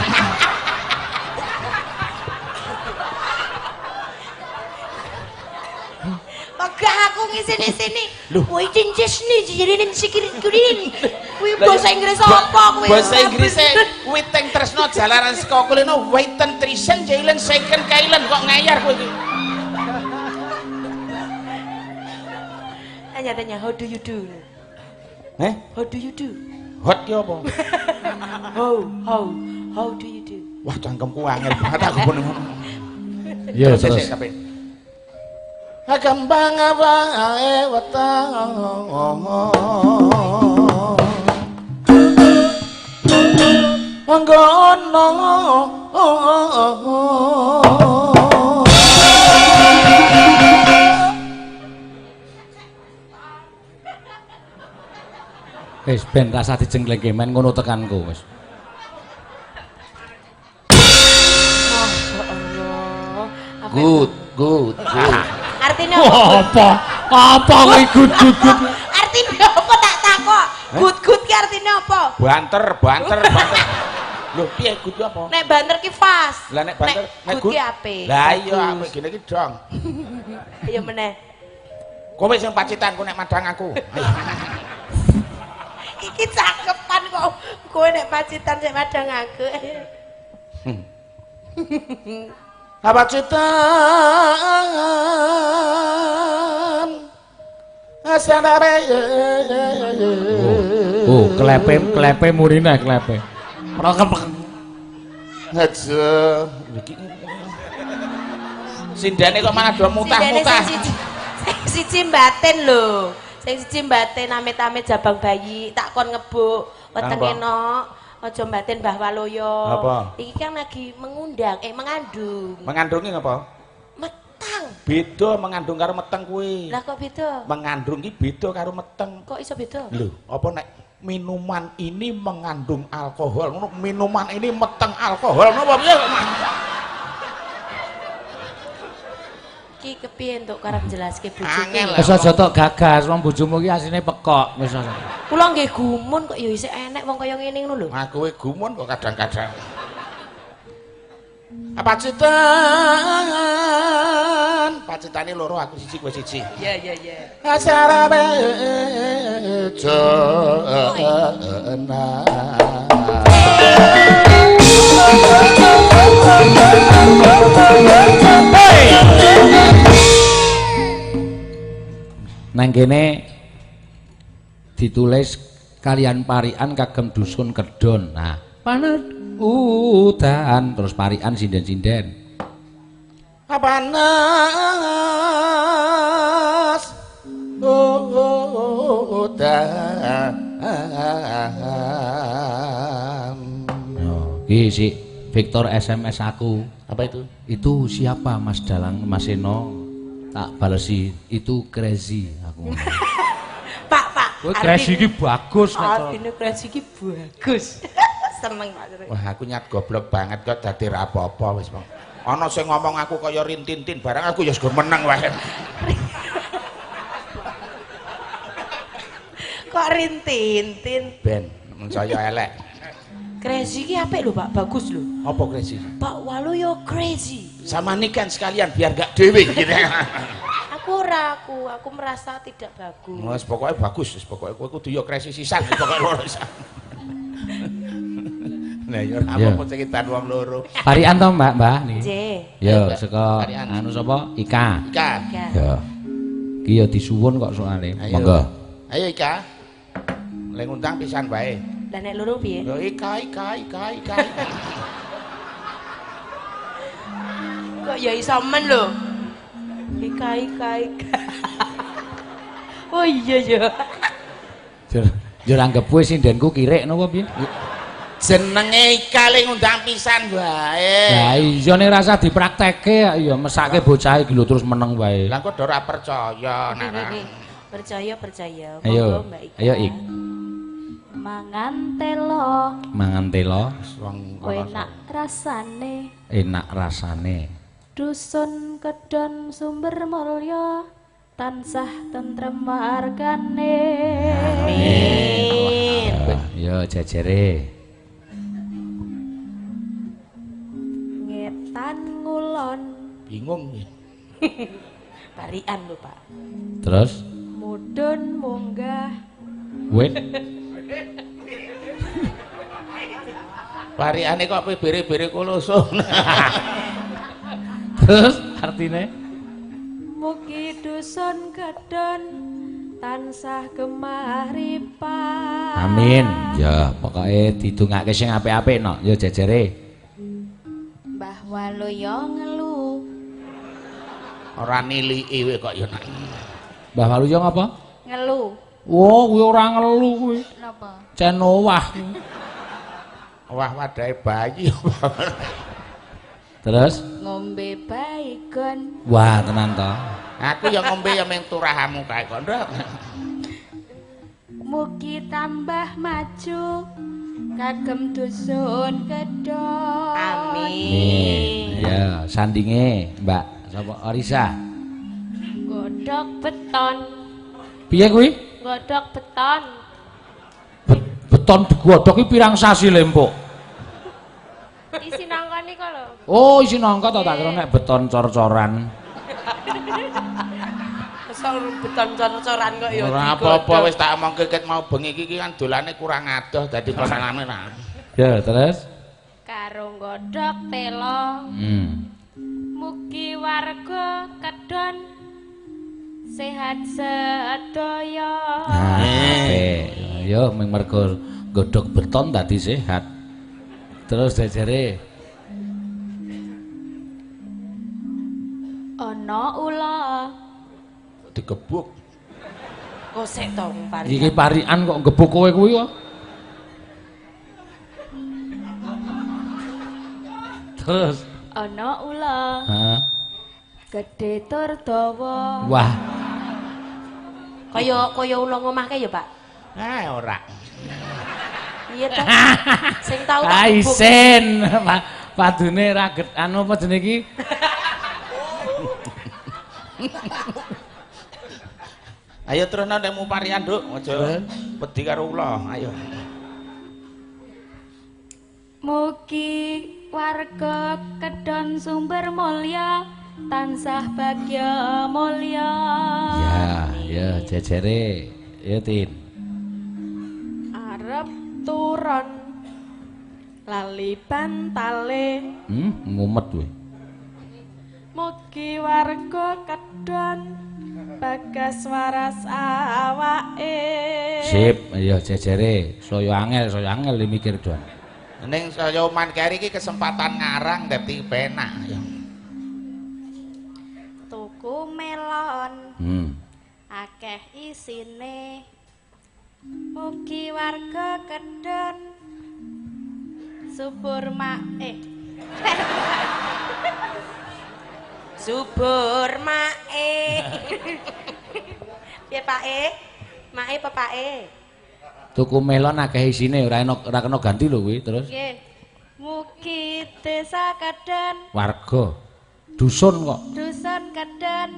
Megah aku ngisini-sini. Kuwi cincisni jirinin sikirin kurin. Kuwi basa Inggris apa kuwi? Basa Inggrise witing tresna jalaran saka kulino witen trisen jailen second kailen kok ngayar kowe iki. Tanya-tanya how do you do? Heh? How do you do? Hot ki apa? How do you do? Wah, cangkemku angel banget aku pun ngono. Iya, terus. Kembang wae weteng. Anggono. Wis ben rasa dijenglengke men ngono tekanku wis. Masyaallah. Good, good, good. Artinya apa? Apa kuwi good good good? Artinya apa tak takok? Good good ki artinya apa? Banter, banter, banter. Lho piye good ki apa? Nek banter ki fast. Lah nek banter, nek good ki apik. Lah iya apik gene iki dong. Iya meneh. Kowe sing Pacitan, kowe nek madang aku. Iki cakepan kok kowe nek Pacitan sik madang aku. Pacitan asanare. Oh, klepe murine klepe. Aja iki. Sindene kok malah do mutah-mutah. Sing siji mbatin lho. Sing siji mbatin amit-amit jabang bayi tak kon ngebuk wetenge nok. Aja mbatin Mbah Waloyo. Apa? Iki kan lagi mengundang, mengandung. Mengandungi ngapa? Metang. Beda mengandung karo meteng kuwi. Lah kok beda? Mengandung ki beda karo meteng. Kok iso beda? Lho, apa nek minuman ini mengandung alkohol, ngono minuman ini meteng alkohol ngono apa piye kok? Ki kepiye entuk karep jelaske bojoku? Wis aja tok gagas, wong bojomu ki asline pekok wis. Kula nggih gumun kok ya isih enek wong kaya ngene ngono lho. Aku e gumun kok kadang-kadang. Pacitan, pacitane loro aku siji kowe siji. Iya iya iya. Asarabe jena. Nang kene ditulis kalian parian kagem dusun Kedon. Nah, panas udan terus parian sinden-sinden. Panas udan. Oh, iki si Victor SMS aku. Apa itu? Itu siapa Mas Dalang Mas Seno? Tak balesi itu crazy aku. Pak, Pak. Kowe crazy iki bagus nek. Artine crazy iki bagus. Seneng Pak. Wah, aku nyat goblok banget kok dadi ra apa-apa wis, Bang. Ana sing ngomong aku kaya rintintin barang aku ya wis meneng wae. Kok rintintin? Ben, saya elek. Crazy iki apik lho, Pak, bagus lho. Apa crazy? Pak Waluyo crazy. Sama nikan sekalian biar gak dewe gitu. Aku ora, aku merasa tidak bagus. Wes pokoke bagus, wis pokoke kowe kudu ya crazy sisan pokoke loro sisan. Nah, ya ora apa-apa sing edan wong loro. Parian to, Mbak, Mbah niki. Nggih. Ya, saka anu sapa? Ika. Ika. Ya. Iki ya disuwun kok soalé. Monggo. Ayo Ika. Le ngundang pisan wae. Lah nek loro piye? Ya Ika, Ika, Ika, Ika. Kok ya iso men lho. Ika, Ika, Ika. Oh iya ya. Yo anggap kowe sindenku kirik napa piye? Jenenge Ika le ngundang pisan wae. Lah iya nek rasa dipraktekke ya mesake bocah iki lho terus meneng wae. Lah kok ora percaya nek. Percaya, percaya. Ayo, Monggo Mbak Ika. Ayo Ik. Mangan telo. Mangan telo. Enak rasane. Enak rasane. Dusun Kedon Sumber Mulya tansah tentrem wargane. Amin. Ya jejere. Ngetan ngulon. Bingung. Parikan lho, Pak. Terus Mudhun munggah. Wit. Parikane kok bere-bere kulusun. Terus artine Mugi dusun Kedon tansah gemah ripah. Amin. Ya, pokoke didongake sing apik-apik no. Ya jejere. Mbah Waluyo ngelu. Ora niliki kowe kok ya nak. Mbah Waluyo ngapa? Ngelu. Wo, kuwi ora ngelu kuwi. Napa? Cen owah. Owah wadahe bayi. Terus ngombe baygon. Wah, tenan to. Aku ya ngombe ya mung turahamu kae kok, Nduk. Mugi tambah maju kagem dusun Kedon. Amin. Ya, sandinge Mbak sapa Orisa. Godhog beton. Piye kuwi? Godhog beton. Beton digodhog iki pirang sasi lempuk? Isi nangka nika lho. Oh, isi nangka to, tak kira nek beton cor-coran. Masa beton cor-coran kok ya. Ora apa-apa wis tak omongke ket mau bengi iki kan dolane kurang adoh dadi pesanane ra. Ya, terus karo godhog telo. Mugi warga Kedon sehat sedaya. Nah, apik. Ya mung mergo godhog beton dadi sehat. Terus jejere ana ula digebuk. Kok sik to parikan. Iki parikan kok gebuk kowe kuwi kok. Terus ana ula. Heeh. Gedhe tur dawa. Wah. Kaya kaya ula ngomah kae ya, Pak? Eh, ora. Iya ta. Sing tau tak gebuk. Isin. Padune ra anu apa jenenge iki? Ayo terus nek mu parian, Nduk, aja wedi karo ula. Ayo. Mugi warga Kedon Sumber Mulya tansah bagya mulya. Ya, ya jejere. Ya, Tin. Arep turun lali bantale. Mumet kowe. Mugi warga Kedon bagas waras awake. Sip, ayo jejere. Saya angel mikir Don. Ning saya oman keri iki kesempatan ngarang dadi penak ya. Tuku melon. Akeh isine. Mugi warga Kedon subur mae. Subur mae. Piye Pake? Mae apa Pake? Tuku melon akeh isine ora ora kena ganti lho kuwi terus. Nggih. Mugi desa Kedon warga dusun kok. Dusun Kedon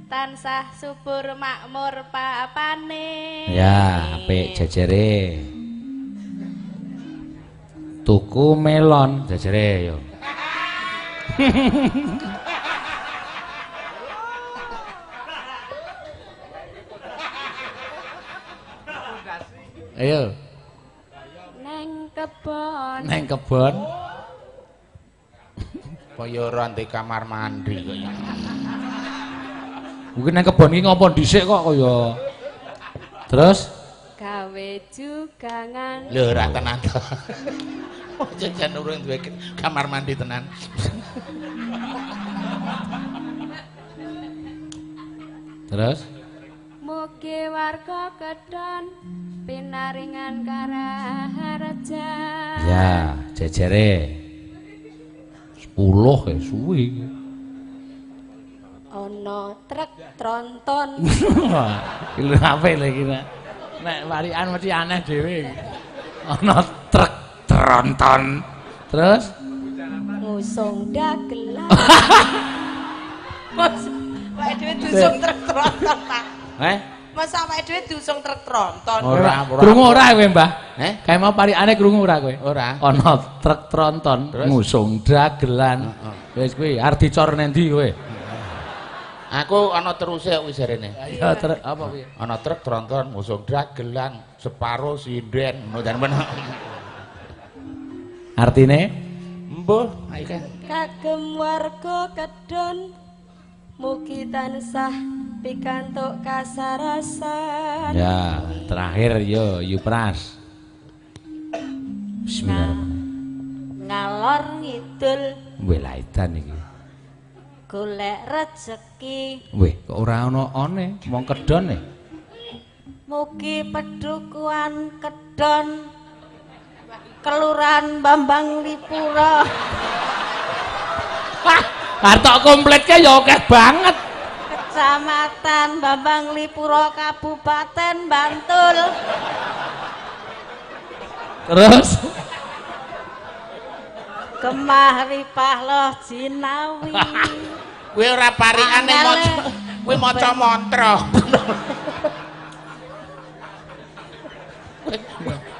tansah subur makmur papane. Ya, apik jejere. Tuku melon jejere yo. Ayo. Neng kebon. Neng kebon. Kaya ora ndek kamar mandi kok ya. Mungkin neng kebon iki ngopo dhisik kok kaya. Terus gawe jugangan. Lho ora tenan to. Jajan urung duwe kamar mandi tenan. Terus mugi warga Kedon pinaringan karaharjan. Ya, jejere. 10 ya suwi. Ana truk tronton. Iki lho apik lho iki nek. Nek warikan mesti aneh dhewe. Ana truk tronton. Terus ngusung dagelan. Mas, awake dhewe diusung truk tronton, Pak. Eh? Masa awake dhewe diusung truk tronton? Ora, ora. Krungu ora kowe, Mbah? Eh? Kae mau parikane krungu ora kowe? Ora. Ana truk tronton ngusung dagelan. Wis kuwi arep dicor nendi kowe? Aku ana teruse kuwi jarene. Ayo truk apa kuwi? Ana truk tronton ngusung dagelan separo sinden ngono jan men. Artine? Mbuh, ayo kan. Kagem warga Kedon mugi tansah pikantuk kasarasan. Ya, terakhir yo Yupras. Bismillahirrahmanirrahim. Ngalor ngidul. Weh laidan iki. Golek rejeki. Weh, kok ora ana one, wong Kedon e. Mugi pedukuhan Kedon Kelurahan Bambang Lipura. Hah, artok kompletke ya akeh banget. Kecamatan Bambang Lipura, Kabupaten Bantul. Terus Gemah ripah loh jinawi. Kuwi ora parikane maca, kuwi maca mantra.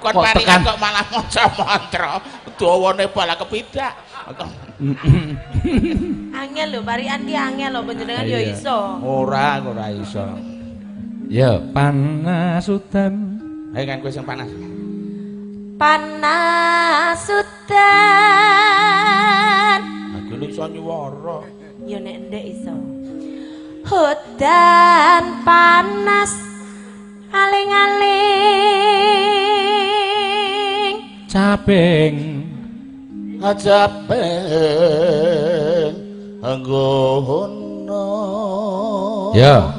Kon parikan kok malah maca mantra, dawane bala kepidak. Angel lho parikan ki angel lho panjenengan ya iso. Ora, ora iso. Ya panas udan. Ayo kan kowe sing panas. Panas udan. Aku iso nyuwara. Ya nek ndek iso. Udan panas aling-aling caping caping anggono. Ya.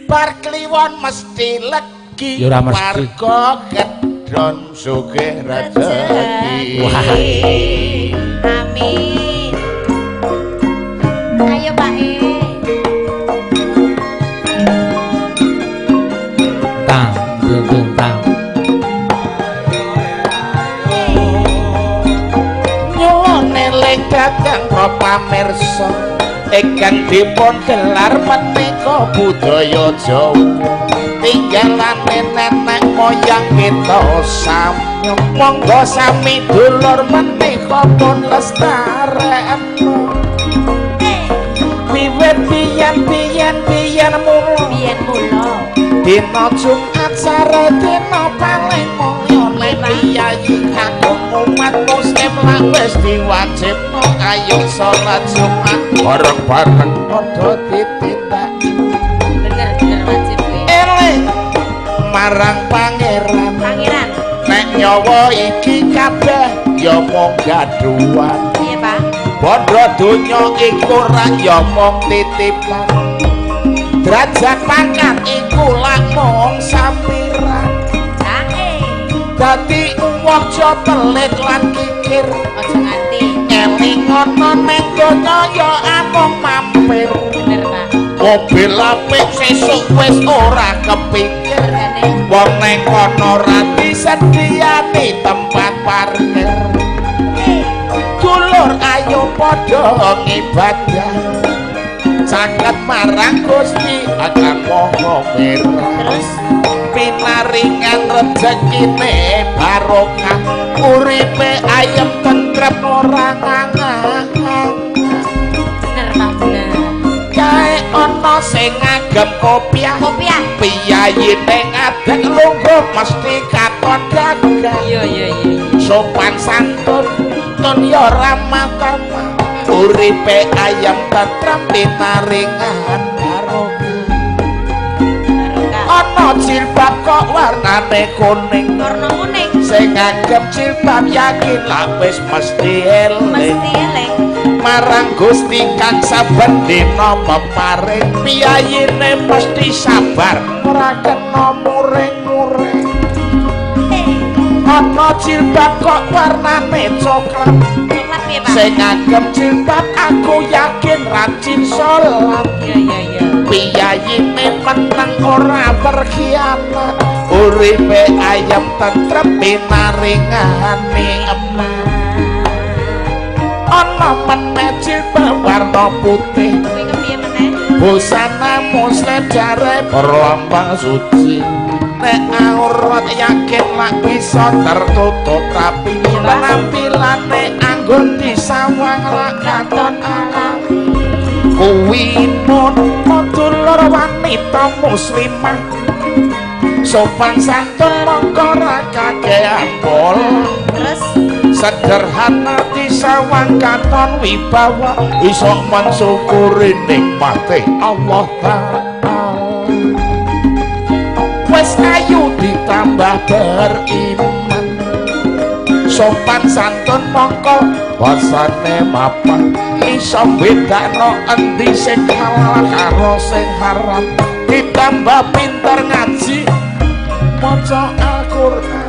Bar kliwon mesti legi. Ya ora mesti. Warga Kedon sugih rejeki. Wah. Amin. Ayo Pak E. Tang dung tang. Nyuwun eling dhateng para pamirsa ingkang dipun gelar menika budaya Jawa tinggalane nenek moyang kita sami. Monggo sami dulur menika pun lestarekno. Wiwit biyen-biyen biyen mula biyen mula dina Jumat sare dina paling mulya nek piyayi kagum umat muslim lak wis diwajibno ayo salat Jumat bareng-bareng padha ditindak. Bener bener wajib kuwi. Eling marang pangeran. Pangeran. Nek nyawa iki kabeh ya mung gaduhan. Piye, Pak? Bandha donya iku ra ya mung titipan. Derajat pangkat iku lak mung sampiran. Sae. Dadi wong aja pelit lan kikir. Aja nganti eling ana ning donya ya amung mampir. Bener, Pak. Mobil apik sesuk wis ora kepikir. Wong neng kono ra disediani tempat parkir. Dulur ayo padha ngibadah. Caket marang Gusti Kang Maha Mirah. Terus pinaringan rejekine barokah, uripe ayem tentrem ora ngangan. Bener Pak, bener. Kae ana sing ngagem kopiah. Kopiah. Piyayine ngadeg lungguh mesti katon gagah. Iya iya iya. Sopan santun tun ya ramah tamah. Uripe ayem tentrem pinaringan barokah. Ana jilbab kok warnane kuning. Warna kuning. Sing ngagem jilbab yakin lak wis mesti eling. Mesti eling. Marang Gusti kang saben dina peparing, piyayine mesti sabar ora kena muring-muring. Ana jilbab kok warnane coklat. Coklat piye, Pak? Sing ngagem jilbab aku yakin rajin salat. Iya iya iya. Piyayine meneng ora berkhianat, uripe ayem tentrem pinaringan nikmat. Ana meneh jilbab warna putih. Kuwi kepiye meneh? Busana muslim jare perlambang suci. Nek aurat yakin lak bisa tertutup rapi. Penampilane anggon disawang lak katon alami. Kuwi ngono dulur wanita muslimah. Sopan santun mongko ra kakean bola. Terus Sederhana disawang katon wibawa, iso mensyukuri nikmate Allah Ta'ala. Wes ayu ditambah beriman, sopan santun mongko basane mapan, iso bedakno endi sing halal karo sing haram, ditambah pinter ngaji maca Al-Qur'an.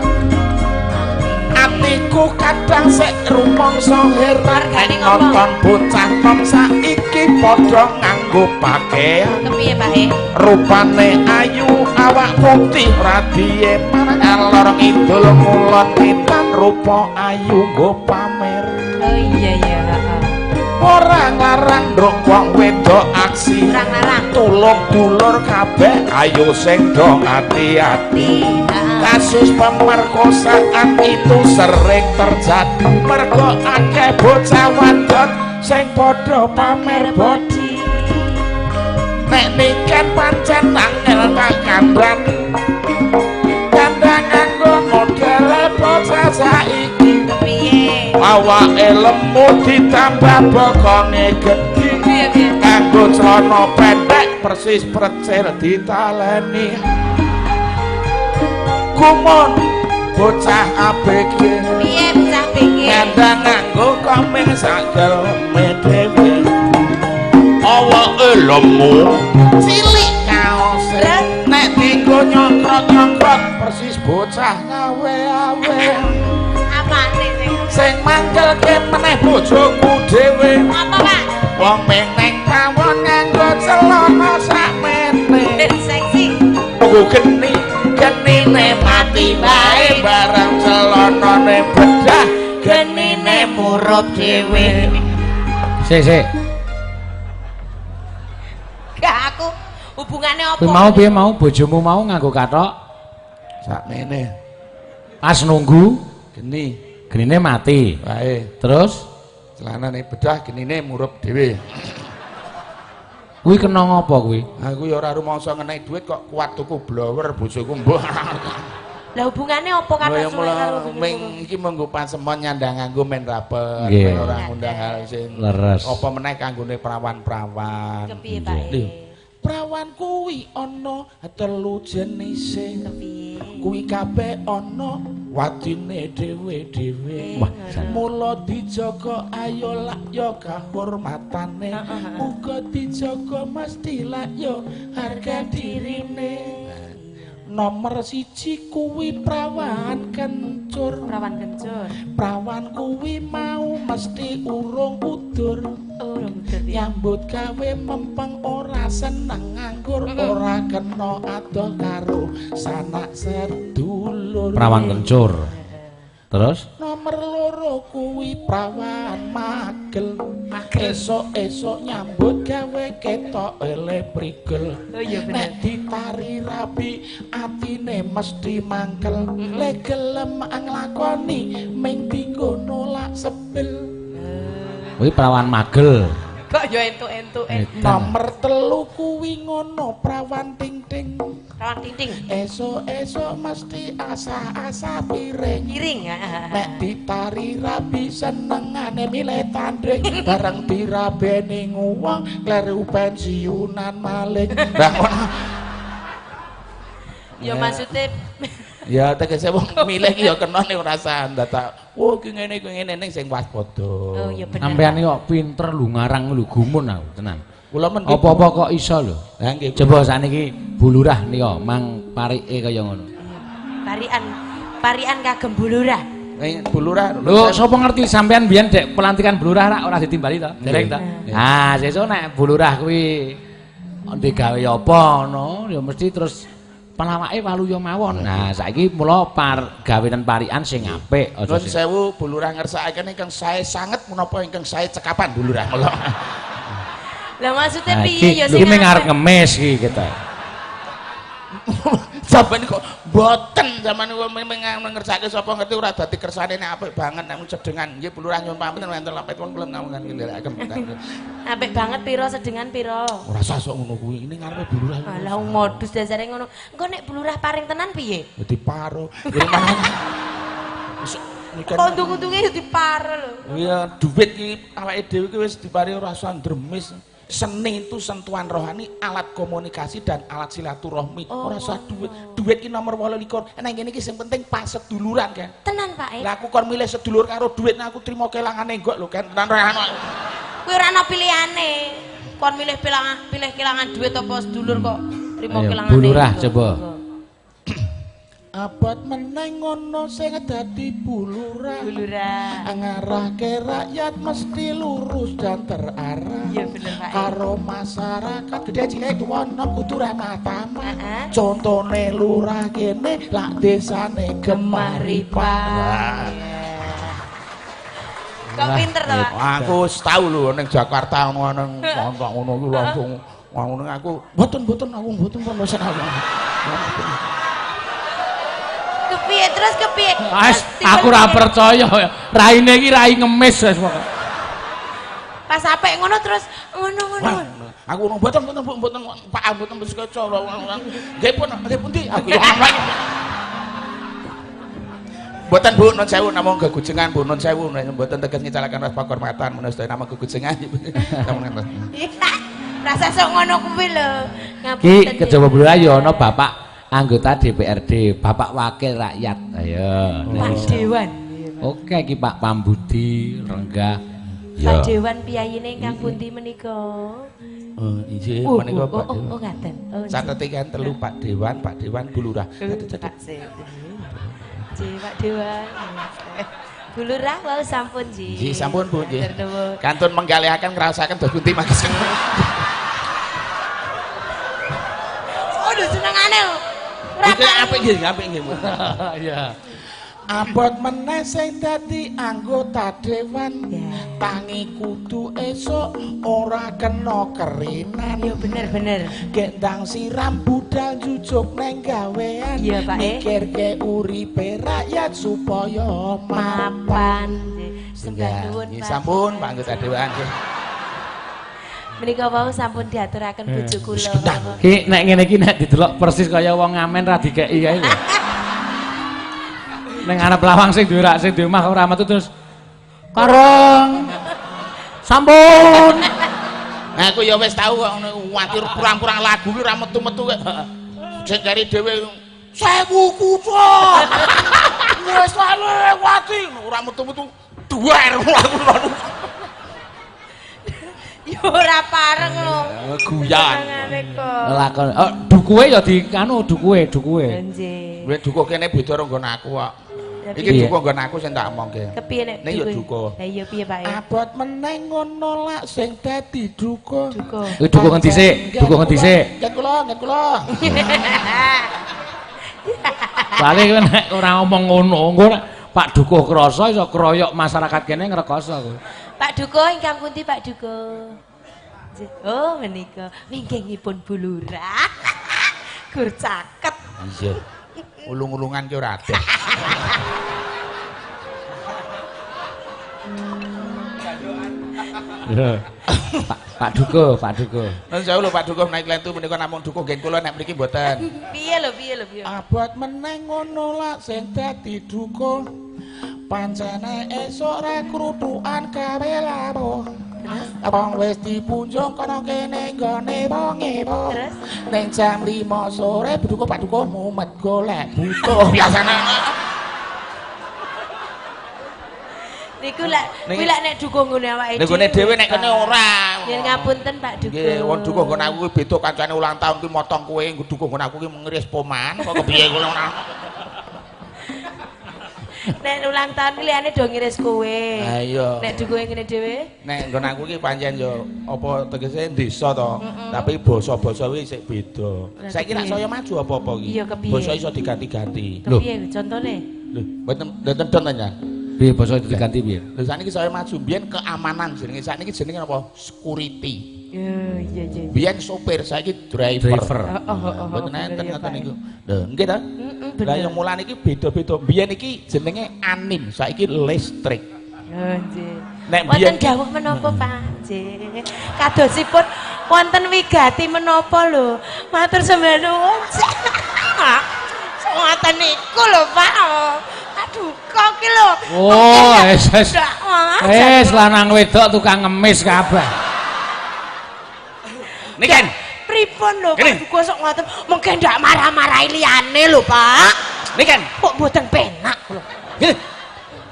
Atiku kadang sek rumangsa heran nek nonton bocah nom saiki padha nganggo pakaian. Kepiye, Pak E? Rupane ayu awak putih radiye marang ngalor ngidul ngulon ngetan rupa ayu nggo pamer. Oh iya iya, heeh. Ora ngarang nduk wong wedok aksi. Ora ngarang. Tulung dulur kabeh ayo sing do ati-ati. Kasus pemerkosaan itu sering terjadi mergo akeh bocah wadon sing padha pamer body. Nek niken pancen angel tak kandhani, kandhang nganggo modele bocah saiki. Kepiye? Awake lemu ditambah bokonge gedhi, Piye piye? Kanggo celana pendek persis precil ditaleni. Gumun bocah ABG. Piye bocah BG? Nyandang nganggo komeng sageleme dhewe. Awake lemu cilik kaose, Terus? Nek dienggo nyokrot-nyokrot persis bocah ngawe-awe. Apane sing? Sing mangkelke meneh bojoku dhewe. Apa, Pak? Wong meneng pawon nganggo celana sakmene. Ben seksi. Tunggu geni, genine mati wae bareng celanane bedah, genine murup dhewe. Sik, sik. Gak aku hubungannya apa? Kuwi mau piye mau bojomu mau nganggo kathok Sakmene pas nunggu geni genine mati. Wae. Terus celanane bedah, genine murup dhewe. Kuwi kena ngopo kuwi? Aku ya ora rumangsa ngenai duit kok kuat tuku blower bojoku mbuh. Lah hubungannya apa Lha kata ya suwe mula karo bojoku? ming iki menggo pasemon nyandang nganggo men rapet, Nggih. men ora ngundang hal sing Leres. apa meneh kanggone prawan-prawan. Kepiye, Pak? Nggih. Prawan kuwi ana telu jenise. Kepiye? Kuwi kabeh ana wadine dhewe-dhewe. Wah, jan. Mula dijaga ayo lak ya kahormatane. Uga dijaga mesti lak ya harga dirine. Nomor siji kuwi prawan kencur. Prawan kencur. Prawan kuwi mau mesti urung udur. Urung udur piye? Nyambut gawe mempeng ora seneng nganggur, ora kena adoh karo sanak sedulur. Prawan kencur. Terus Nomor loro kuwi prawan magel. Magel. Esuk-esuk nyambut gawe ketok ele prigel. Oh iya bener. Nek ditari rabi atine mesti mangkel. Le gelem nglakoni ming dinggo nolak sebel. Kuwi prawan magel. Kok ya entuk-entuke. Edan. Nomor telu kuwi ngono prawan ting-ting. Prawan ting-ting. Esuk-esuk mesti asah-asah piring. Piring. Heeh. Nek ditari rabi senengane milih tanding, bareng dirabeni wong kleru pensiunan maling. Lah ngono. Ya maksudnya Ya tegese wong milih ki ya kena ning ora sah dadak. Oh ki ngene ki ngene ning sing waspada. Oh iya bener. Sampeyan iki kok pinter lho ngarang lho gumun aku tenan. Kula men Apa-apa kok iso lho. Lah nggih. Coba sakniki Bu Lurah nika mang parike kaya ngono. Parikan parikan kagem Bu Lurah. Ning Bu Lurah. Lho sapa ngerti sampean biyen dek pelantikan Bu Lurah rak ora ditimbali to? Dereng to? Ah, sesuk nek Bu Lurah kuwi digawe apa ngono ya mesti terus pelawake waluya mawon. Nah, saiki mula par gawenan parikan sing apik aja Nuwun sing sewu Bu Lurah ngersakaken ingkang sae sanget menapa ingkang sae cekapan Bu Lurah mula. Lah maksudnya piye ya sing iki arep ngemis iki kita. Sampeyan kok mboten sampeyan ngersake sapa ngerti ora dadi kersane nek apik banget nek sedengan. Nggih Bu Lurah nyuwun pamit wonten lapet wong kula namung ngendherekaken. Apik banget pira sedengan pira? Ora usah sok ngono kuwi. Ini ngarepe Bu Lurah. Alah modus dasare ngono. Engko nek Bu Lurah paring tenan piye? Ya diparo. Kok untung-untunge ya diparo lho. Iya, duit iki awake dhewe iki wis dipari ora usah ndremis. Seni itu sentuhan rohani, alat komunikasi dan alat silaturahmi. Ora usah duit. Duit ki nomor 28. Nang kene iki sing penting pas seduluran kan. Tenan Pak. Lah aku kon milih sedulur karo duit, nah aku trimo kelangane enggak lho kan. Tenan ora ono. Kuwi ora ono pilihane. Kon milih pilih kelangan duit apa sedulur kok trimo kelangane. Bu Lurah coba. Abot meneng ngono sing dadi Bu Lurah. Bu Lurah. Ngarahke rakyat mesti lurus dan terarah. Iya bener Pak. Karo masyarakat gede cilik tuwa nom kudu ramah tamah. Contone lurah kene lak desane Gemah Ripah. Kok pinter to Pak? Aku wis tau lho ning Jakarta ngono nang ngono ku langsung ngono aku mboten aku mboten pun wis aku. Kepiye terus kepiye? Aku ora percaya. Raine iki rai ngemis wis pokoke. Pas apik ngono terus ngono-ngono. Aku ngono mboten mboten Pak mboten wis keca. Nggih pun nggih pundi aku ya. Mboten Bu nun sewu namung gegujengan Bu nun sewu mboten teges ngicalaken ras pakurmatan menawa sedaya namung gegujengan. Rasa sok ngono kuwi lho. Ki kejaba Bu Lurah ya ana Bapak anggota DPRD, Bapak Wakil Rakyat. Ayo. Pak Dewan. Oke iki Pak Pambudi Renggah. Pak Dewan piyayine ingkang pundi menika? Oh, inggih menika Pak Dewan. Oh, ngaten. Catete kan telu Pak Dewan, Pak Dewan Bu Lurah. Pak Dewan. Bu Lurah wau sampun nggih. Nggih sampun Bu nggih. Kantun menggalihaken ngraosaken dos pundi mangke. Oh, lho senengane lho. Iki apik nggih, apik nggih. Iya. Abot meneh sing dadi anggota dewan. Tangi kudu esuk ora kena kerinan. Ya bener-bener. Gendang siram budal jujuk neng gawean. Iya, Pak. Mikirke uripe rakyat supaya mapan. Sembah nuwun, Pak. Sampun Pak anggota dewan. Menika wau sampun diaturaken bojo kula. Ki nek ngene iki nek didelok persis kaya wong ngamen ra dikeki kae lho. Ning arep lawang sing duwe rak sing duwe omah ora metu terus kareng. Sampun. Aku ya wis tau kok ngono watir kurang-kurang lagu ki ora metu-metu kok. Sing kari dhewe 1000 kutha. Wis lewati ora metu-metu duwer aku. Ya ora pareng lho. Guyan. Lakon. Oh, dukuhe ya di anu dukuhe, dukuhe. Nggih. Kuwi dukuh kene beda karo nggon aku kok. Iki dukuh nggon aku sing tak omongke. Kepiye nek ning ya dukuh. Lah iya piye Pak? Abot meneng ngono lak sing dadi dukuh. Dukuh. Kuwi dukuh ngendi sik? Dukuh ngendi sik? Ngen kula, ngen kula. Soale kowe nek ora omong ngono, engko nek Pak Dukuh krasa iso kroyok masyarakat kene ngrekoso kowe. Pak Dukuh ingkang pundi Pak Dukuh? Oh menika wingkingipun Bu Lurah. Gur caket. Iya. Ulung-ulungan ki ora adeh. Pak Dukuh, Pak Dukuh. Nun sewu lho Pak Dukuh menawi klentu menika namung dukuh ngen kula nek mriki mboten. Piye lho, piye lho, piye. Abot meneng ngono lak sing dadi dukuh. Pancene esuk ra krutukan gawe lawuh. Wong wis dipunjung kono kene nggone wong ewo. Ning jam 5 sore dukuh Pak Dukuh mumet golek butuh biasane. Niku lak kuwi lak nek dukuh nggone awake dhewe. Nggone dhewe nek kene ora. Yen ngapunten Pak Dukuh. Nggih, wong dukuh nggon aku kuwi beda kancane ulang tahun kuwi motong kowe, dukuh nggon aku kuwi ngiris poman kok kepiye kuwi ora. Nek ulang tahun ki liyane do ngiris kowe. Ha iya. Nek dukuhe ngene dhewe? Nek nggon aku ki pancen yo apa tegese desa to, tapi basa-basa kuwi isih beda. Saiki nek saya maju apa-apa ki. Basa iso diganti-ganti. Kepiye contone? Lho, mboten mboten don ta, Nyan? Piye basa diganti piye? Lho sakniki saya maju mbiyen keamanan jenenge, sakniki jenenge apa? Security. Iya iya. Biyen sopir, saiki driver. Heeh. Mboten enten ngoten niku. Lho, nggih ta? Lah yang mulane iki beda-beda. Biyen iki jenenge anim, saiki listrik. Oh, nggih. Nek wonten dawuh menapa, Pak? Nggih. Kadosipun wonten wigati menapa lho. Matur sembah nuwun. Ngoten niku lho, Pak. Aduh, kok ki lho. Oh, wis wis. Wis lanang wedok tukang ngemis kabeh. Niken, pripun lho Pak Duko sok ngoten, mungkin ndak marah-marahi liyane lho, Pak. Niken, kok mboten penak lho. Nggih.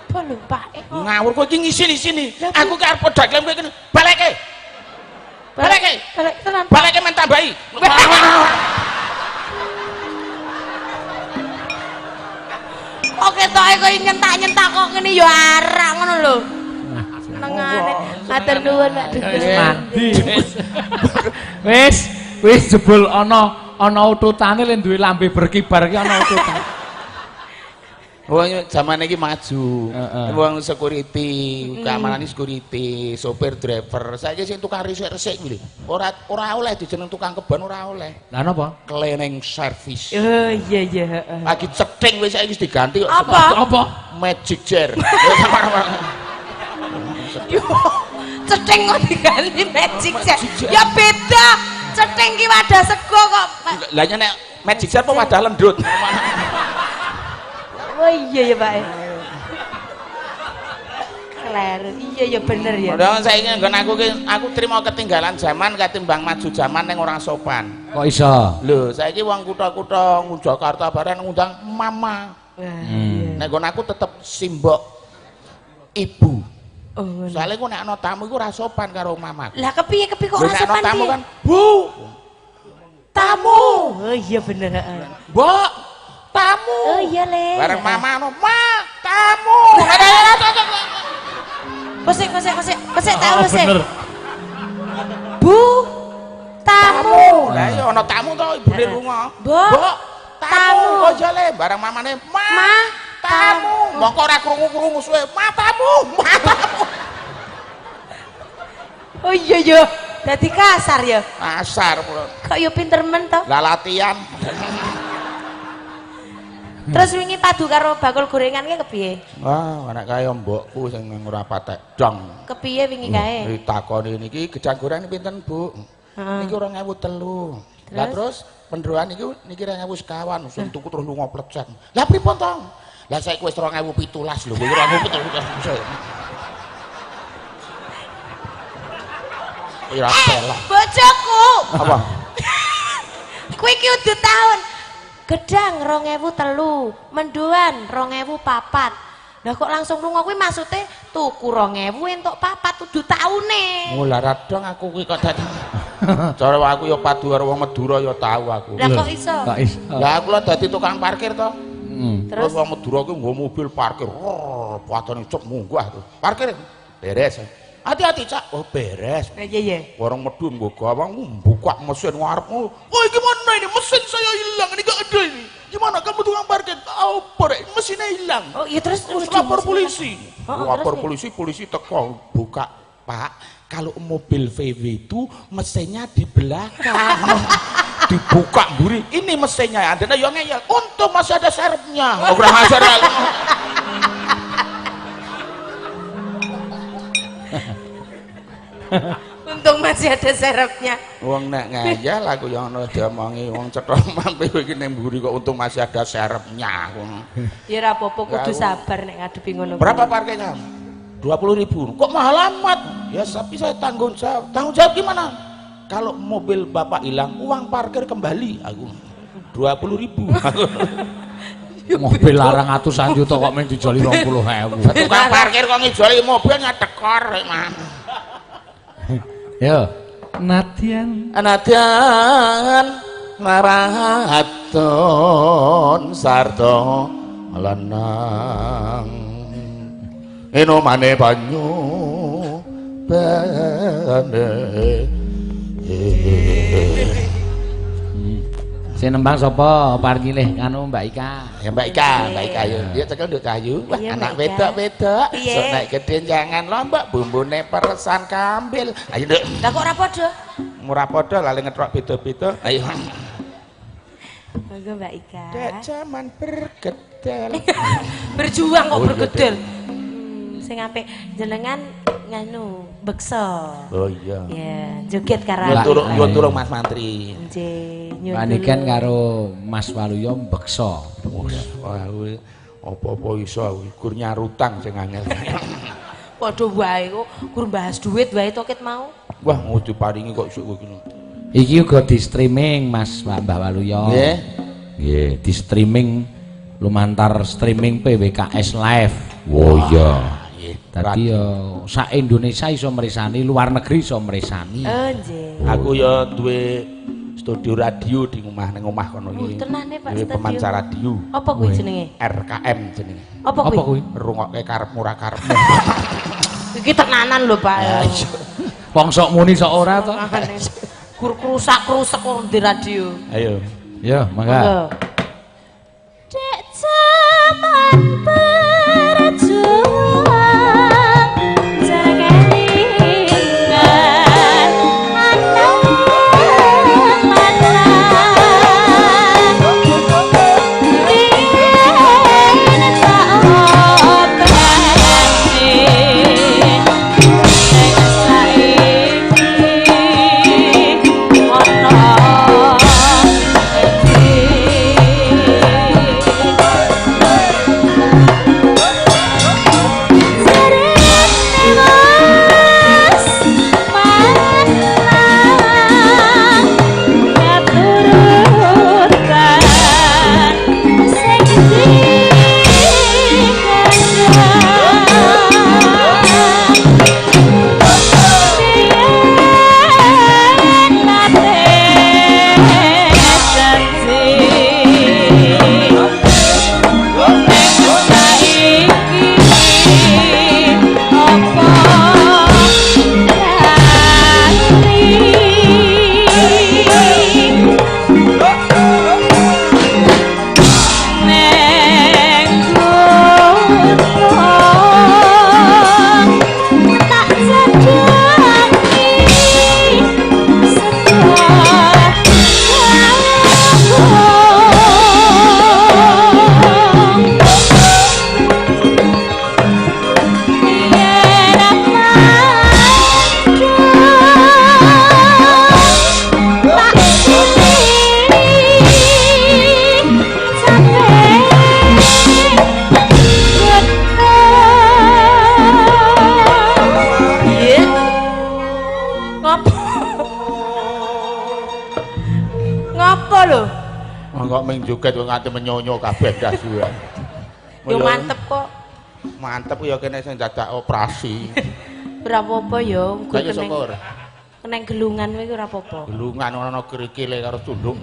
Apa lho, Pak? Ngawur kowe iki ngisin-isini. Aku ki arep dagelan kowe iki baleke. Baleke. Balek tenan. Baleke men tambahi. Kok ketoke koyo nyentak-nyentak kok ngene ya arak ngono lho. Senengane. Matur nuwun Pak Duko. Wis mandi. Wis, wis jebul ana ana ututane le duwe lambe berkibar ki ana ututan. Wong zaman iki maju. Wong security, keamanan security, sopir driver. Saiki sing tukang resik-resik kuwi lho. Ora ora oleh dijeneng tukang kebon ora oleh. Lah napa? Cleaning service. Oh iya iya heeh. Lagi cething wis saiki wis diganti kok. Apa? Apa? Magic chair. Cething kok diganti magic chair. Ya beda. Cething ki wadah sego kok. Lah nek magic chair apa wadah lendut? Oh iya ya Pak. Kleru. Iya ya bener ya. Padahal saiki nggon aku ki aku trimo ketinggalan zaman ketimbang maju zaman ning ora sopan. Kok iso? Lho, saiki wong kutha-kutha Jakarta bareng ngundang mama. Nek nggon aku tetep simbok ibu. Oh. Soale ku nek ana tamu iku ora sopan karo mamaku. Lah kepiye kepiye kok ora sopan Nek ana tamu kan, Bu. Tamu. Oh iya bener heeh. Mbok, tamu. Oh iya le. Bareng mama ono, "Ma, tamu." Kosek kosek kosek kosek tak urus. Bu, tamu. Lah iya ana tamu to ibune lunga. Mbok, tamu. Oh iya le, bareng mamane, "Ma, tamu." Mongko ora krungu-krungu suwe, "Ma, tamu." Ma, tamu. Oh iya iya, dadi kasar ya. Kasar kula. Kok yo pinter men to? Lah latihan. Terus wingi padu karo bakul gorengan ki kepiye? Wah, anak kaya mbokku sing ora patek dong. Kepiye wingi kae? Ditakoni niki gedang goreng pinten, Bu? Niki 2003. Lah terus pendroan niku niki 2000 sekawan, sing tuku terus lunga plecek. Lah pripun to? Lah saiki wis 2017 lho, kowe 2017. Ora pelak. Bojoku. Apa? Kowe iki udah tahun. Gedang 2003, mendoan 2004. Lah kok langsung lunga kuwi maksude tuku 2000 entuk 4 kudu taune. Oh lah radong aku kuwi kok dadi. Cara aku ya padu karo wong Madura ya tau aku. Lah kok iso? Kok iso? Lah aku lah dadi tukang parkir to. Terus wong Madura kuwi nggo mobil parkir. Padane cek munggah tuh. Parkir beres. Hati-hati, Cak. Oh, beres. Iya, iya. Warung medun nggo gawang buka mesin ngarepmu. Oh, gimana ini? Mesin saya hilang, ini enggak ada ini. Gimana kamu tukang parkir? Oh, borek, mesinnya hilang. Oh, iya terus lapor polisi. Oh, lapor polisi, polisi teko buka, Pak. Kalau mobil VW itu mesinnya di belakang. Dibuka mburi, ini mesinnya. Andene yo ngeyel. Untung masih ada serepnya. Oh, kurang ajar. Untung masih ada serepnya. Wong nek ngeyel aku ya ono diomongi wong cetha mampe iki ning mburi kok untung masih ada serepnya. Ya ora apa-apa kudu sabar nek ngadepi ngono. Berapa parkirnya? 20.000. Kok mahal amat? Ya tapi saya tanggung jawab. Tanggung jawab gimana? Kalau mobil bapak hilang, uang parkir kembali aku. 20.000. Mobil larang atusan juta kok mung dijoli 20.000. Tukang parkir kok ngijoli mobil nyadekor mah. Yo, Nadyan Nadyan maraton sarta lanang enomane banyu bene. Sing nembang sapa? Pareng nyilih anu Mbak Ika. Ya Mbak Ika, Mbak Ika yo. Yuk cekel Nduk Cahayu. Wah, Iya, anak Mbak Ika. wedok-wedok. Piye? Sok naik gede jangan lombok bumbune peresan kambil. Ayo Nduk. Lah kok ora padha? Ora padha lali ngetrok beda-beda. Ayo. Monggo Mbak Ika. Dek jaman bergedel. Berjuang kok Oh, iya, bergedel. Sing apik jenengan nganu beksa. Oh iya. Ya, joget karo Nyuwun aku. tulung, nyuwun tulung Mas Mantri. Nggih, nyuwun Panikan tulung. karo Mas Waluyo beksa. Wah, kuwi apa-apa iso aku gur nyarutang sing angel. Padha wae kok gur bahas duit wae to ket mau. Wah, mau diparingi kok isuk kowe iki. Iki uga di streaming Mas Mbah Waluyo. Nggih. Nggih, di streaming lumantar streaming PWKS Live. Oh iya. Nggih. Dadi ya sak Indonesia iso mresani, luar negeri iso mresani. Oh, nggih. Aku ya duwe studio radio di omah ning omah kono Oh, iki. tenane, Pak, Duwe studio. pemancar radio Apa kuwi jenenge? RKM jenenge. Apa Apa kuwi? kuwi? Rungokke karepmu ora karepmu. Iki tenanan lho, Pak. Wong sok muni sok ora to. Gur krusak-krusek kok di radio. Ayo. Ya, mangga. Monggo. Dek jaman berjuang jakelingan anak lanang biyen tak openi ning saiki ana endi. Ngopo lho? Kok ming joget kok nganti menyonyo kabeh ndas kuwi. Yo mantep kok. Mantep ya kene sing dadak operasi. Ora apa-apa yo, nggo Kaya keneng. sapa ora? Keneng gelungan kuwi ora apa-apa. Gelungan ana krikile karo tunduk.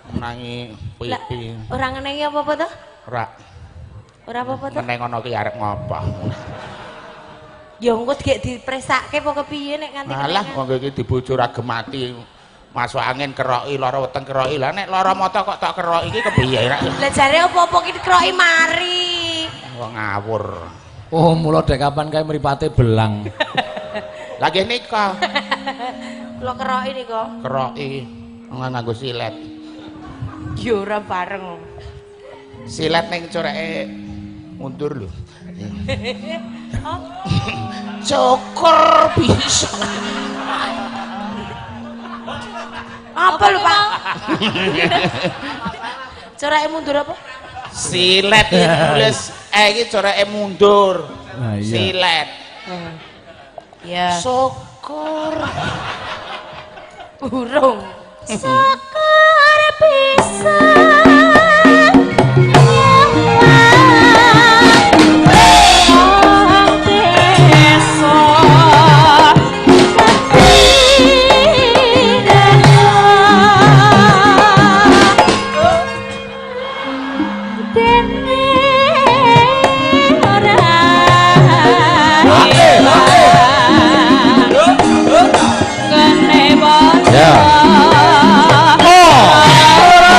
Menangi Lah, pipi. ora ngenengi apa-apa to? Ora. Ora apa-apa to? Meneng ana ki arep ngopo. Ya engko gek dipresake apa kepiye nek nganti Malah kenengan. wong iki dibojo ra gemati. Masuk angin keroki, lara weteng keroki. Lah nek lara mata kok tak keroki iki kepiye rek? Lah jare apa-apa ki dikeroki mari. Wong ngawur. Oh, mula dek kapan kae mripate belang. Lah nggih nika Kula keroki nika. keroki nganggo silet. Ya ora bareng. Silet ning coreke mundur lho. Syukur bisa. Apa lho, Pak? Coreke mundur apa? Silet iki tulis iki coreke mundur. Ah, iya. Silet. Ya. Syukur. Burung. Syukur bisa wong desa dene ora kene Ya. Oh.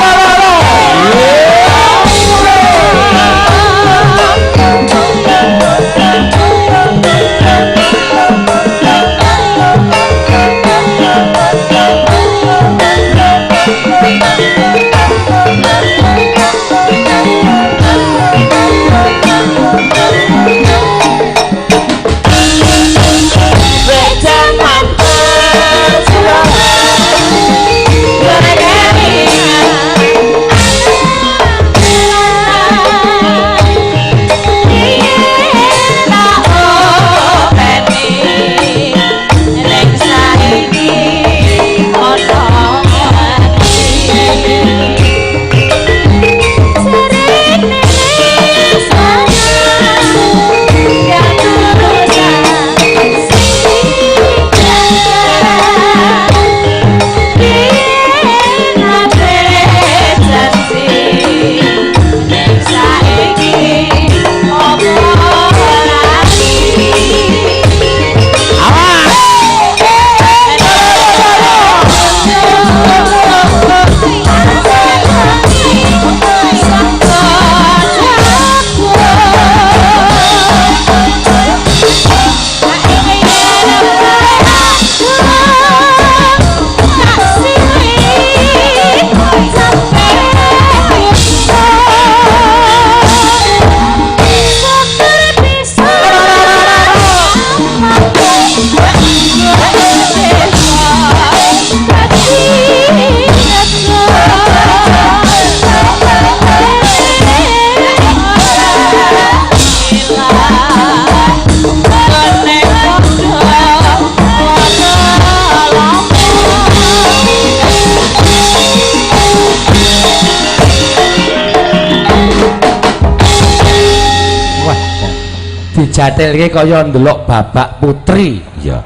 Dijatilke kaya ndelok babak putri. Iya.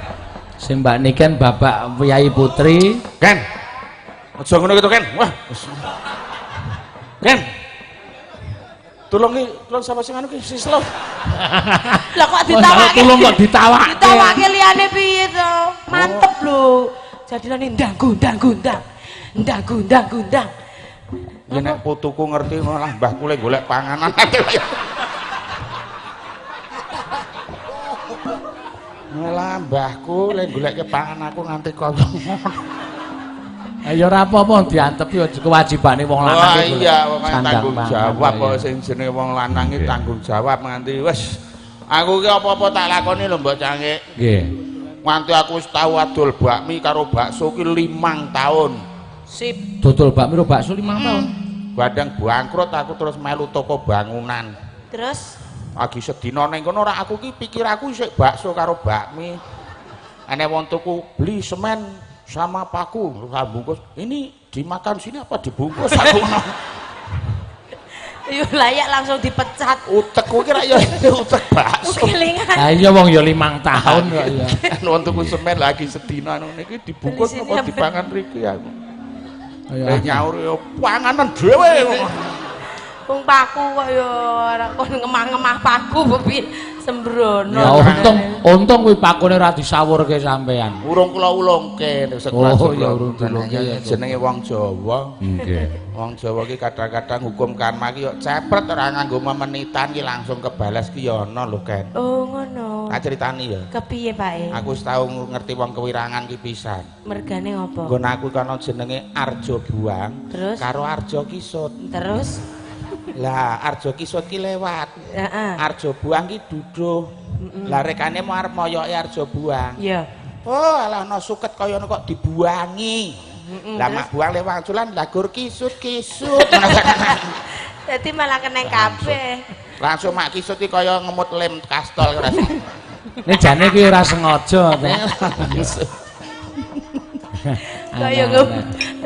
Sing Mbak Niken babak Kyai Putri. Ken. Aja ngono gitu, Ken. Wah. Ken. Tulung ki, tulung sapa sing anu ki sislo. Lah kok ditawake? Tulung kok ditawake. Ditawake liyane piye to? Mantep lho. Jadilane ndang gundang gundang. Ndang gundang gundang. Ya nek putuku ngerti malah mbahku le golek panganan. Malah mbahku le golek pangan aku nganti koyo ngono. Ya ora apa-apa diantepi kewajibane wong lanang iki. Iya, wong tanggung jawab kok sing jenenge wong lanang iki tanggung jawab nganti wis. Aku ki apa-apa tak lakoni lho Mbok Cangik. Nggih. Nganti aku wis tau adol bakmi karo bakso ki 5 tahun. Sip. Dodol bakmi karo bakso 5 tahun. Badang bangkrut aku terus melu toko bangunan. Terus lagi sedina ning kono ora aku ki pikir aku isih bakso karo bakmi. Ene wong tuku beli semen sama paku, bungkus. Ini dimakan sini apa dibungkus aku ngono. Yo layak langsung dipecat. Utekku ki ra ya utek bakso. Kelingan. Lah iya wong ya 5 tahun kok ya. Wong tuku semen lagi sedina ngono iki dibungkus apa dipangan mriki aku. Lah nyaur ya panganan dhewe. Wong paku kok ya ora kon ngemah-ngemah paku piye sembrono. Ya untung kuwi pakune ora disawurke sampean. Urung kula ulungke nek sekolah. Oh ya urung diulungke ya jenenge wong Jawa. Nggih. Wong Jawa ki kadang-kadang hukum karma ki yo cepret ora nganggo memenitan ki langsung kebales ki yo ana lho Ken. Oh ngono. Tak critani ya. Kepiye Pak? Aku wis tau ngerti wong kewirangan ki pisan. Mergane ngopo? Nggon aku kana jenenge Arjo Buang karo Arjo Kisut. Terus lah Arjo Kisut ki lewat. Heeh. Arjo Buang ki duduh. Lah rekane mau arep moyoke Arjo Buang. Iya. Oh, alah ana suket kaya ngono kok dibuangi. Lah mak buang lewat culan lah gur kisut-kisut. Dadi malah keneng kabeh. Langsung mak kisut ki kaya ngemut lem kastol rasane. Nek jane kuwi ora sengaja to. Kaya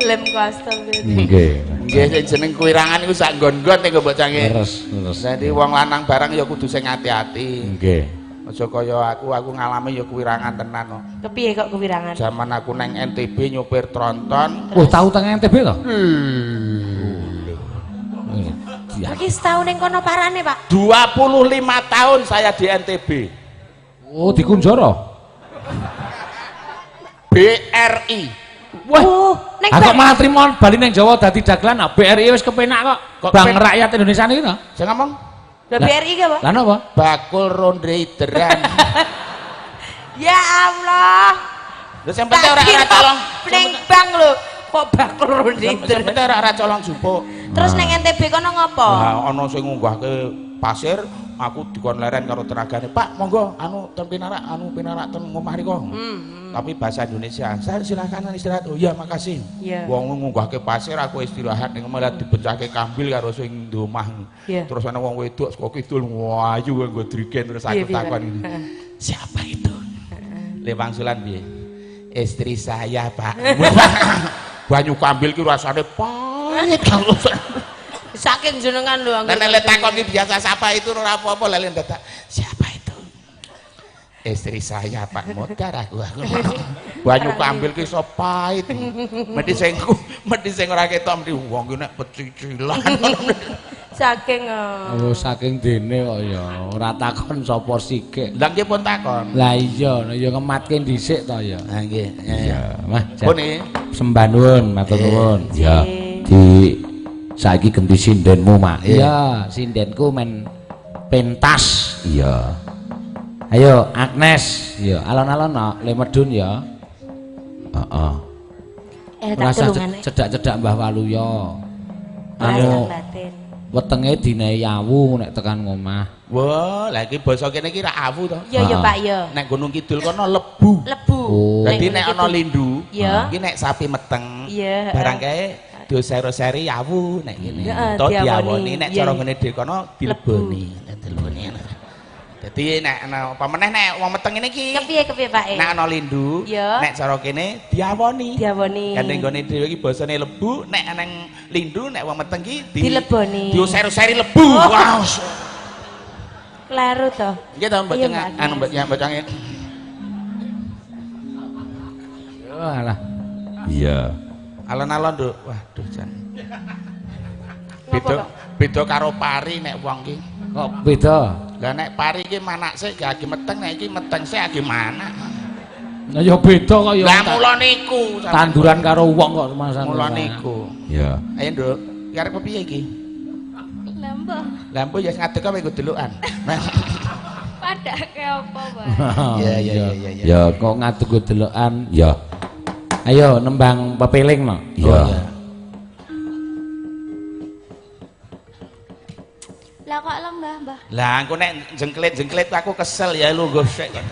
lem kastol. Nggih. Nggih sing jeneng kuwirangan iku sak nggon-nggon nek mbok canggih. Leres, leres. Dadi wong lanang barang ya kudu sing ati-ati. Nggih. Aja kaya aku ngalami ya kuwirangan tenan kok. Kepiye kok kuwirangan? Jaman aku neng NTB nyopir tronton. Oh, tau teng NTB to? Iki setahun ning kono parane, Pak. 25 tahun saya di NTB. Oh, dikunjara. BRI. Wah, ning kok malah trimo bali ning Jawa dadi dagelan, BRI wis kepenak kok. Bank Rakyat Indonesia niki to. Sing ngomong? Lah BRI ki apa? Lah napa? Bakul ronde ideran. Ya Allah. Lha sing penting ora ora colong ning bank lho, kok bakul ronde ideran. Sing penting ora ora colong jupuk. Terus ning NTB kono ngopo? Lah ana sing ngunggahke pasir, aku dikon leren karo tenagane, "Pak, monggo anu ten pinarak, anu pinarak ten omah riko." Tapi bahasa Indonesia, "Saya silakan istirahat." "Oh iya, makasih." Yeah. Wong ngunggahke pasir, aku istirahat ning omah dipecahke kambil karo sing di omah. Yeah. Terus ana wong wedok saka kidul ayu nggo drigen terus aku takon ngene. "Siapa itu?" Lewang sulan piye? "Istri saya, Pak." Banyu kambil ki rasane pahit. Saking jenengan lho anggere. Nek takon ki biasa siapa itu ora apa-apa lha dadak. "Siapa itu?" "Istri saya, Pak." Modar aku. Banyu kambil ki iso pahit. Mesti sing ora ketok mesti wong ki nek pecicilan. Saking oh saking dene kok ya ora takon sapa sikik. Lah nggih pun takon. Lah iya ya ngematke dhisik to ya. Ha nggih. Iya, Mah. Pun iki. Sembah nuwun, matur nuwun. Ya. Di saiki genti sindenmu, Mak. Iya, sindenku men pentas. Iya. Ayo Agnes, ya alon-alon no, le medun ya. Heeh. Tak cedak-cedak Mbah Waluyo. Anu wetenge dinehi awu nek tekan ngomah. Wah, lha iki basa kene iki ra awu to. Iya ya Pak ya. Nek Gunung Kidul kono lebu. Lebu. Oh. Dadi nek ana lindu, iki nek sapi meteng, barang kae dosero-seri awu nek kene. To diawoni nek cara ngene dhewe kono dileboni. Dileboni. Dadi nek ana apa meneh nek wong meteng ngene iki. Kepiye Pak? Nek ana lindu, nek cara kene diawoni. Diawoni. Gandeng nggone dhewe iki basane lebu, nek nang lindu nek wong meteng iki dileboni. Dioser-oseri lebu. Wah. Kleru to. Nggih to, Mbak anu Mbak Mbak Cange. Yo alah. Iya. Alon-alon, Nduk. Waduh jan. Beda beda karo pari nek wong ki. Kok beda? Lah nek pari ki manak sik gak agi meteng, nek iki meteng sik agi manak. Lah ya beda kok ya. Lah mula niku tanduran karo wong kok masane. Mula niku. Iya. Ayo, Nduk. Iki arep piye iki? Lah mbah. Lah mbah ya ngadeg apa iku delokan. Padake apa, Pak? Iya iya iya iya. Ya kok ngadeg delokan. Ya. Ayo nembang pepeling no. Iya. Lah kok lenggah, Mbah? Lah engko nek jengklit-jengklit aku kesel ya lungguh sik kok.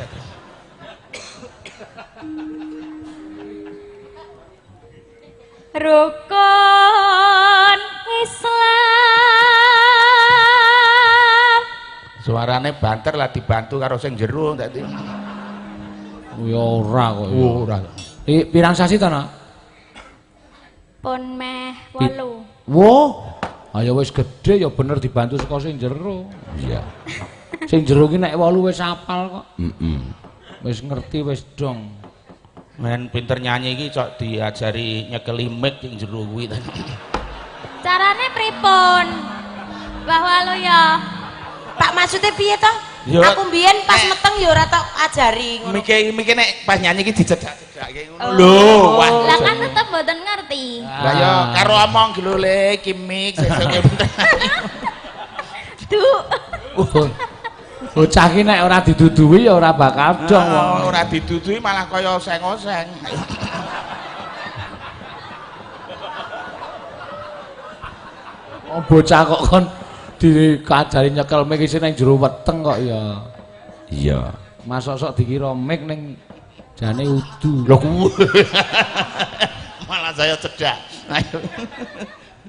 Rukun Islam. Suarane banter lah dibantu karo sing jero dadi. Ya ora kok. Ora. Iki pirang sasi to, Nak? Pun meh 8. Wah. Ayo wis gedhe ya bener dibantu saka sing jero. Iya. Sing jero ki nek 8 wis apal kok. Heeh. Wis ngerti wis dong. Men pinter nyanyi iki cok diajari nyekeli mic sing jero kuwi. Carane pripun? Mbah Waluyo. Pak maksudnya piye to? Aku mbiyen pas meteng ya ora tok ajari ngono. Miki nek pas nyanyi iki dicedak-cedake ngono. Lho, wah. Lah kan tetep mboten ngerti. Lah ya karo omong lho le iki mix sesuk pinter. Duh. Bocah ki nek ora diduduhi ya ora bakal dong wong. Ora diduduhi malah kaya oseng-oseng. Oh bocah kok kon dikajari nyekel mic isih nang jero weteng kok ya. Iya. Masok sok dikira mic ning jane udu. Lho kuwi. Malah saya cedak. Ayo.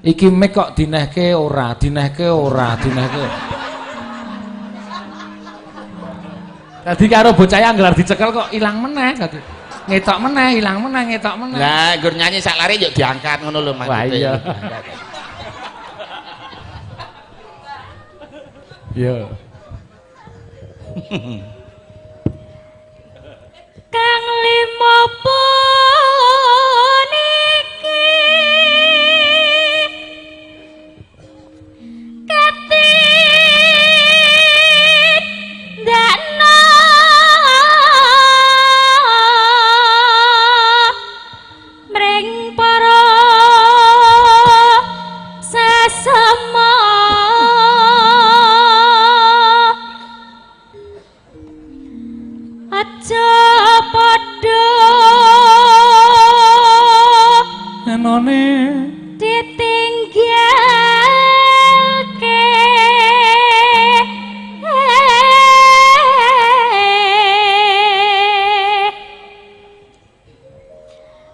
Iki mic kok dinehke ora, dinehke ora, dinehke. Dadi karo bocah anggar dicekel kok ilang meneh dadi. Ngetok meneh, ilang meneh, ngetok meneh. Lah, nggur nyanyi sak lari yo diangkat ngono lho maksudnya. Wah iya. Iya. Kang lima puniki ketindakno mring para sesama. Aja padha enone ditinggalke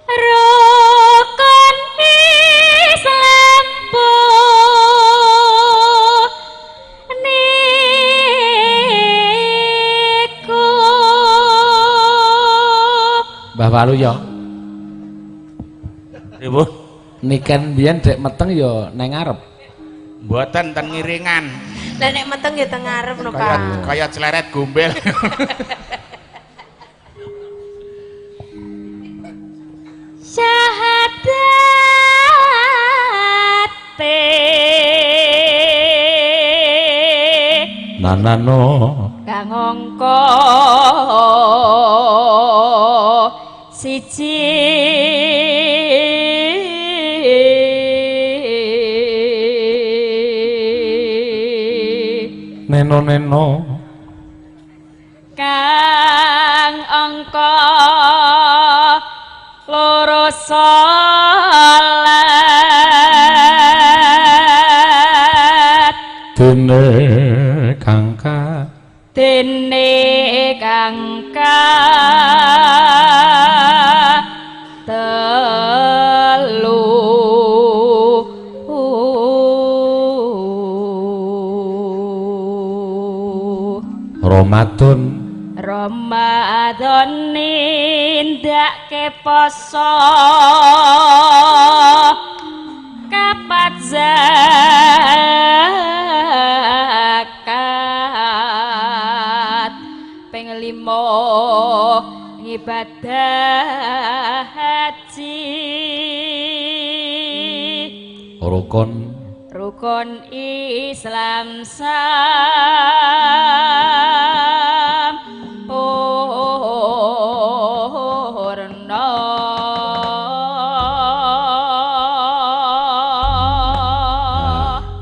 rukun Islam niku. Mbah Waluyo. Pripun? Niken biyen dek meteng ya neng ngarep. Mboten ten ngiringan. Lah nek meteng ya teng ngarep no, Pak. Kaya cleret gombel. Syahadate nanano kang angka siji neno-neno kang angka loro salat dene kang ka dene kang ka telu Ramadan Ramadan nindakake poso kapat zakat. limo ngibadah haji. Rukun rukun Islam sampurna.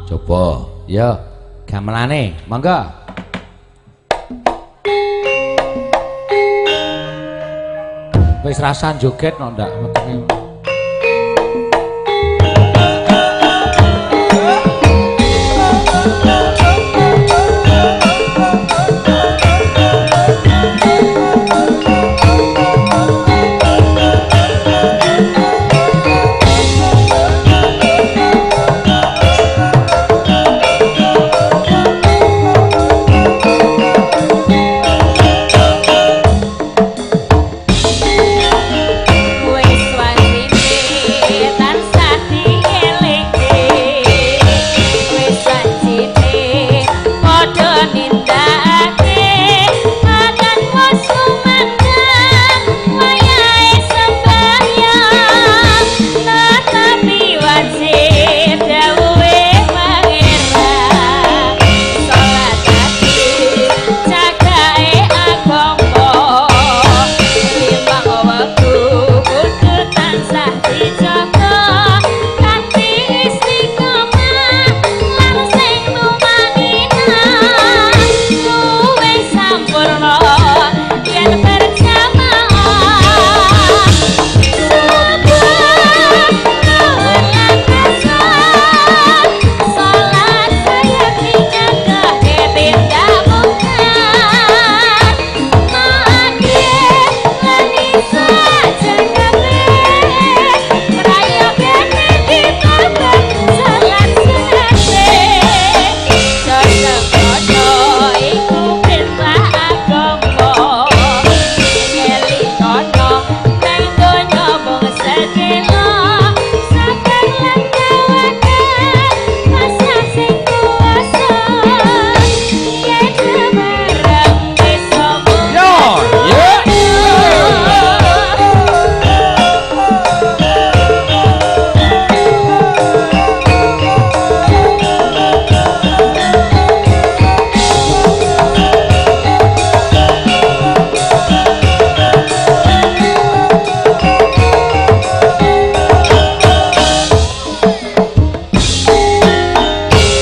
Coba ya gamelane monggo. Wis rasa joget no ndak wetenge. Wis wajine tansah dielingke, wis wajine padha nindakake akan wis sumandhang wayahe sembahyang, tetapi wajib dawuhe Pangeran salat dadi cagake agama limang wektu kudu tansah dijaga kanthi istiqomah lan sing tumanina luwih sampurna yen berjamaah. Subuh zuhur lan asar salat sayekti nyegahke tindak mungkar maghrib lan isya jangkepe prayogane ditambah salat sunate. Sesengkono iku perintah agama ngelingana nang donya mung sekela sabar lan tawakal pasrah sing kuwasa yen bareng bisa Yo, yo.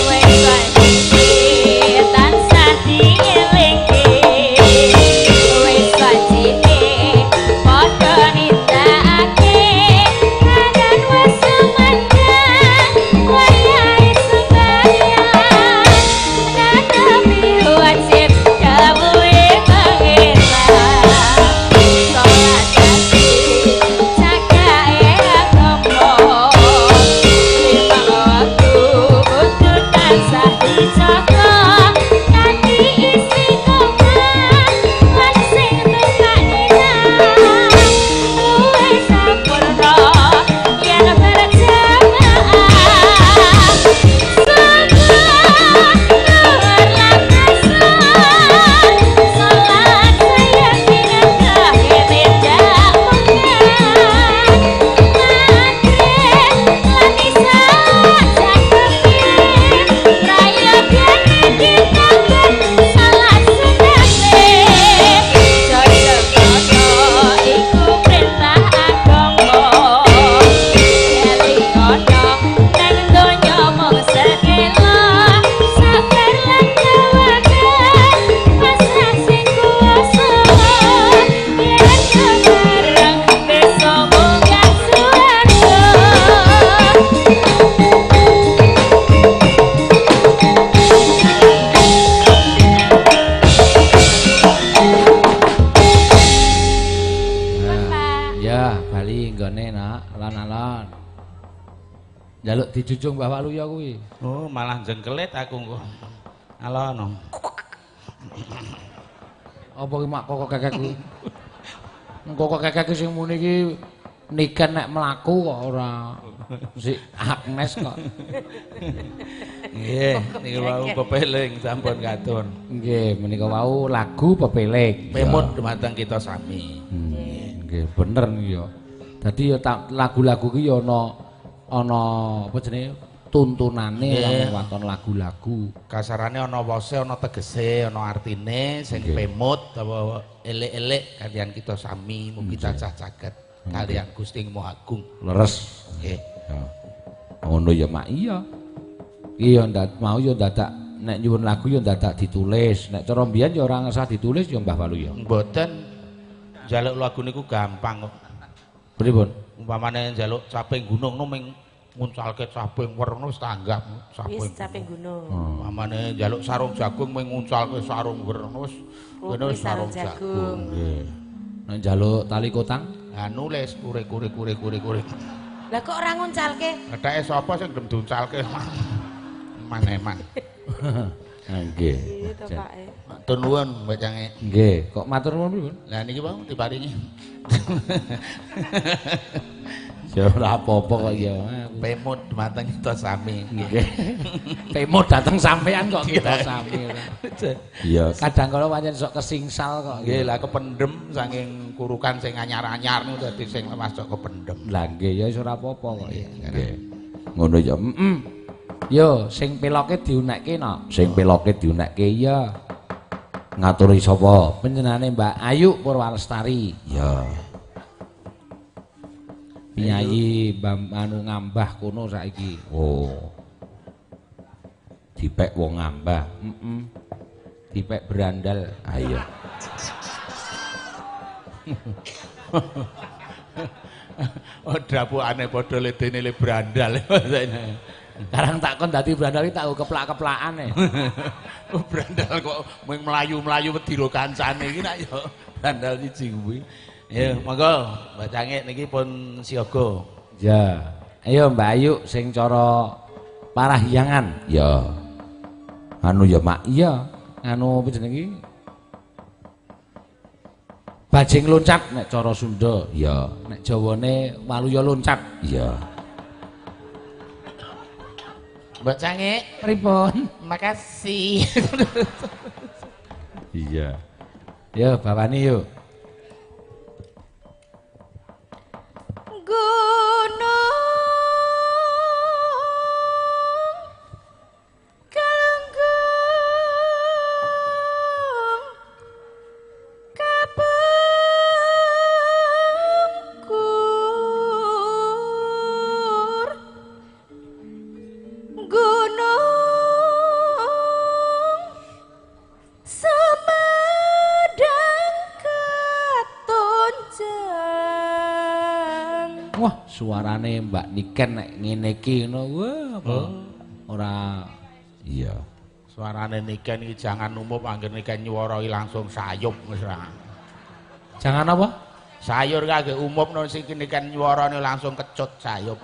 Wis wajine tansah dielingke, wis wajine padha nindakake adan wis sumandhang wayahe sembahyang, tetapi wajib dawuhe Pangeran salat dadi cagake agama limang wektu kudu tansah dijaga kanthi istiqomah lan sing tumanina luwih sampurna yen berjamaah. Subuh zuhur lan asar salat sayekti nyegahke tindak mungkar maghrib lan isya jangkepe prayogane ditambah salat sunate. Sesengkono iku perintah agama ngelingana nang donya mung sekela sabar lan tawakal pasrah sing kuwasa yen bareng bisa munggah swarga. Pak. Ya, bali nggone nak, alon-alon. Njaluk dijujung Mbah Waluya kuwi. Oh, malah jengkelit aku engko. Alon. Apa ki mak kok kekek kuwi? Engko kok kekek sing muni iki niken nek mlaku kok ora si Agnes kok. Nggih, niku wau pepeling sampun katon. Nggih, menika wau lagu pepeling. Pemut dumateng kita sami. Nggih, bener niki ya. Dadi ya lagu-lagu ki ya ana apa jenenge tuntunane ora waton lagu-lagu. Kasarane ana wose, ana tegese, ana artine sing pemut apa elek-elek kalian kita sami mugi cacah caket kalian Gusti Maha Agung. Leres. Nggih. Ya. Ngono ya Mak. Iya. Iya ndak mau ya dadak nek nyuwun lagu ya dadak ditulis. Nek cara mbiyen ya ora ngesah ditulis ya Mbah Waluyo. Mboten. Njaluk lagu niku gampang kok. Pripun? Umpamane njaluk caping gunung no ming nguncalke caping werna wis tanggap caping. Wis caping gunung. Umpamane njaluk sarung jagung ming nguncalke sarung werna wis kene wis sarung jagung. Nggih. Nek njaluk tali kotang? Lah nulis kure-kure-kure-kure-kure. Lah kok ora nguncalke? Ketheke sapa sing gelem diuncalke? Maneman. Nggih. Gitu Pak. Matur nuwun Mbak Cange. Nggih, kok matur nuwun pripun? Lah niki wau diparingi. Ya ora apa-apa kok ya. Pemut dumateng kita sami. Nggih. Pemut dateng sampean kok kita sami. Iya, kadang kala pancen sok kesingsal kok. Nggih, lah kependem saking kurukan sing anyar-anyar niku dadi sing lemas sok kependem. Lah nggih ya wis ora apa-apa kok ya. Nggih. Ngono ya. Heeh. Yo sing peloke diunekke no. Sing peloke diunekke iya. Ngaturi sapa? Panjenengane Mbak Ayu Purwalestari. Iya. Piyayi Mbah anu ngambah kono saiki. Oh. Dipek wong ngambah. Heeh. Dipek berandal. Ah iya. Oh dapukane padha ledene le berandal. Karang tak kon dadi brandal iki tak keplak-keplakan e. Oh brandal kok mung mlayu-mlayu wedi ro kancane iki nak ya brandal siji kuwi. Ya monggo Mbak Cangik niki pun siaga. Ya. Ayo Mbak Ayu sing cara parahyangan. Ya. Anu ya Mak. Iya. Anu apa jenenge iki? Bajing loncat nek cara Sunda. Ya. Nek Jawane waluya loncat. Iya. Mbak Cangik, pripun? Makasih. Iya. Yo bawani yuk. Gunung Galunggung kabungkur gunung Sumedang ketunjang. Wah, suarane Mbak Niken nek ngene iki ngono. Wah, apa? Ora iya. Suarane Niken iki jangan umup angger Niken nyuwara iki langsung sayup wis ra. Jangan apa? Sayur kage umup no sing Niken nyuwarane langsung kecut sayup.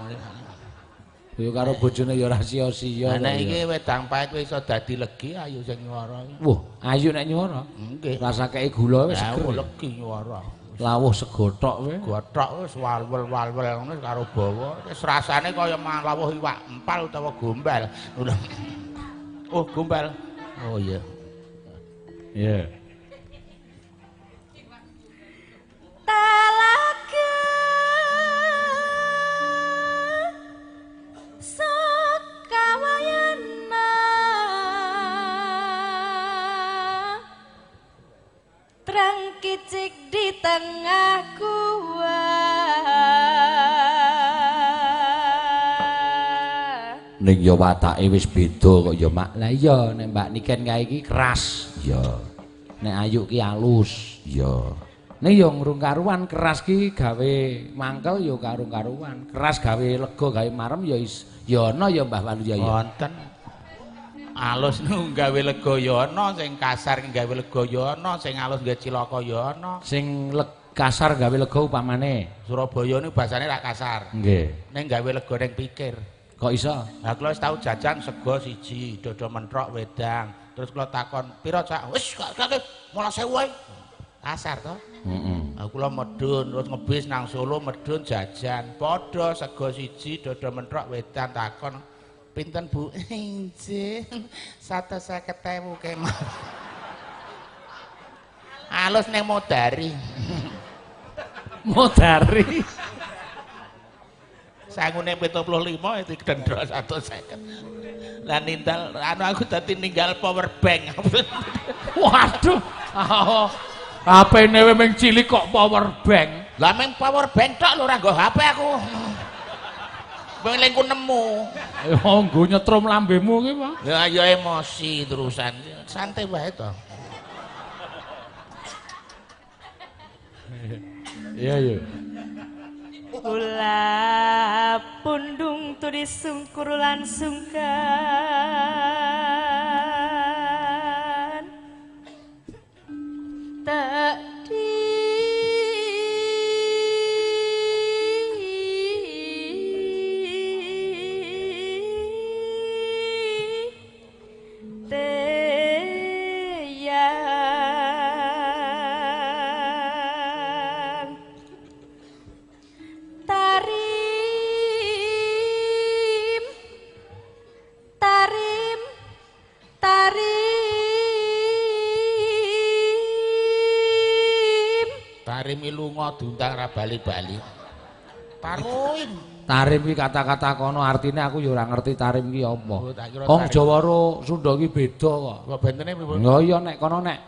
Ya karo bojone ya ora sia-sia. Lah nek iki wedang pahit wis iso dadi legi ayu sing nyuwara. Wah, ayu nek nyuwara. Nggih. Rasa kei gula wis seger. Legi nyuwara. Lawuh segothok kowe. Gothok wis walwel-walwel ngono karo bawa. Wis rasane kaya lawuh iwak empal utawa gombal. Oh, gombal. Oh iya. Iya. Talaga Sokawayana terang kicik di tengah gua. Ning ya watake wis beda kok ya Mak. Lah iya nek Mbak Niken kae iki keras. Iya. Nek Ayu ki alus. Iya. Ning ya ngrung karuan keras ki gawe mangkel ya karung-karuan. Keras gawe lega gawe marem ya ya ana ya Mbah Waluya ya. Wonten. Alus nu gawe lega ya ana, sing kasar gawe lega ya ana, sing alus gawe cilaka ya ana. Sing kasar gawe lega upamane Surabaya niku basane rak kasar. Nggih. Ning gawe lega ning pikir. Kok iso? Lah kula wis tau jajan sego siji, dodo mentrok wedang. Terus kula takon, "Pira, Cak?" "Wis, gak 15.000 wae." Kasar to? Heeh. Aku kula medun terus ngebis nang Solo medun jajan. Padha sego siji, dodo mentrok wedang takon, Pinten Bu? Injih 150.000 kemawon. Alus ning Modari. Modari. Sangune 75 itu dendro 150. Lah ninggal anu aku dadi ninggal power bank. Waduh. Oh. HP-ne mung cilik kok power bank. Lah meng power bank tok lho ora nggo HP aku. Wong ku nemu. Ya nggo nyetrum lambemu ki, Pak. Ya ya emosi terusan. Santai wae to. Iya, iya. Kula pundung turi sungkur lan sungkan. Tak Tarim lunga diundang ra bali-bali. Tarim. Tarim ki kata-kata kono artine aku ya ora ngerti tarim ki apa. Wong Jawa karo Sunda ki beda kok. Kok bentene pripun? Ya iya nek kono nek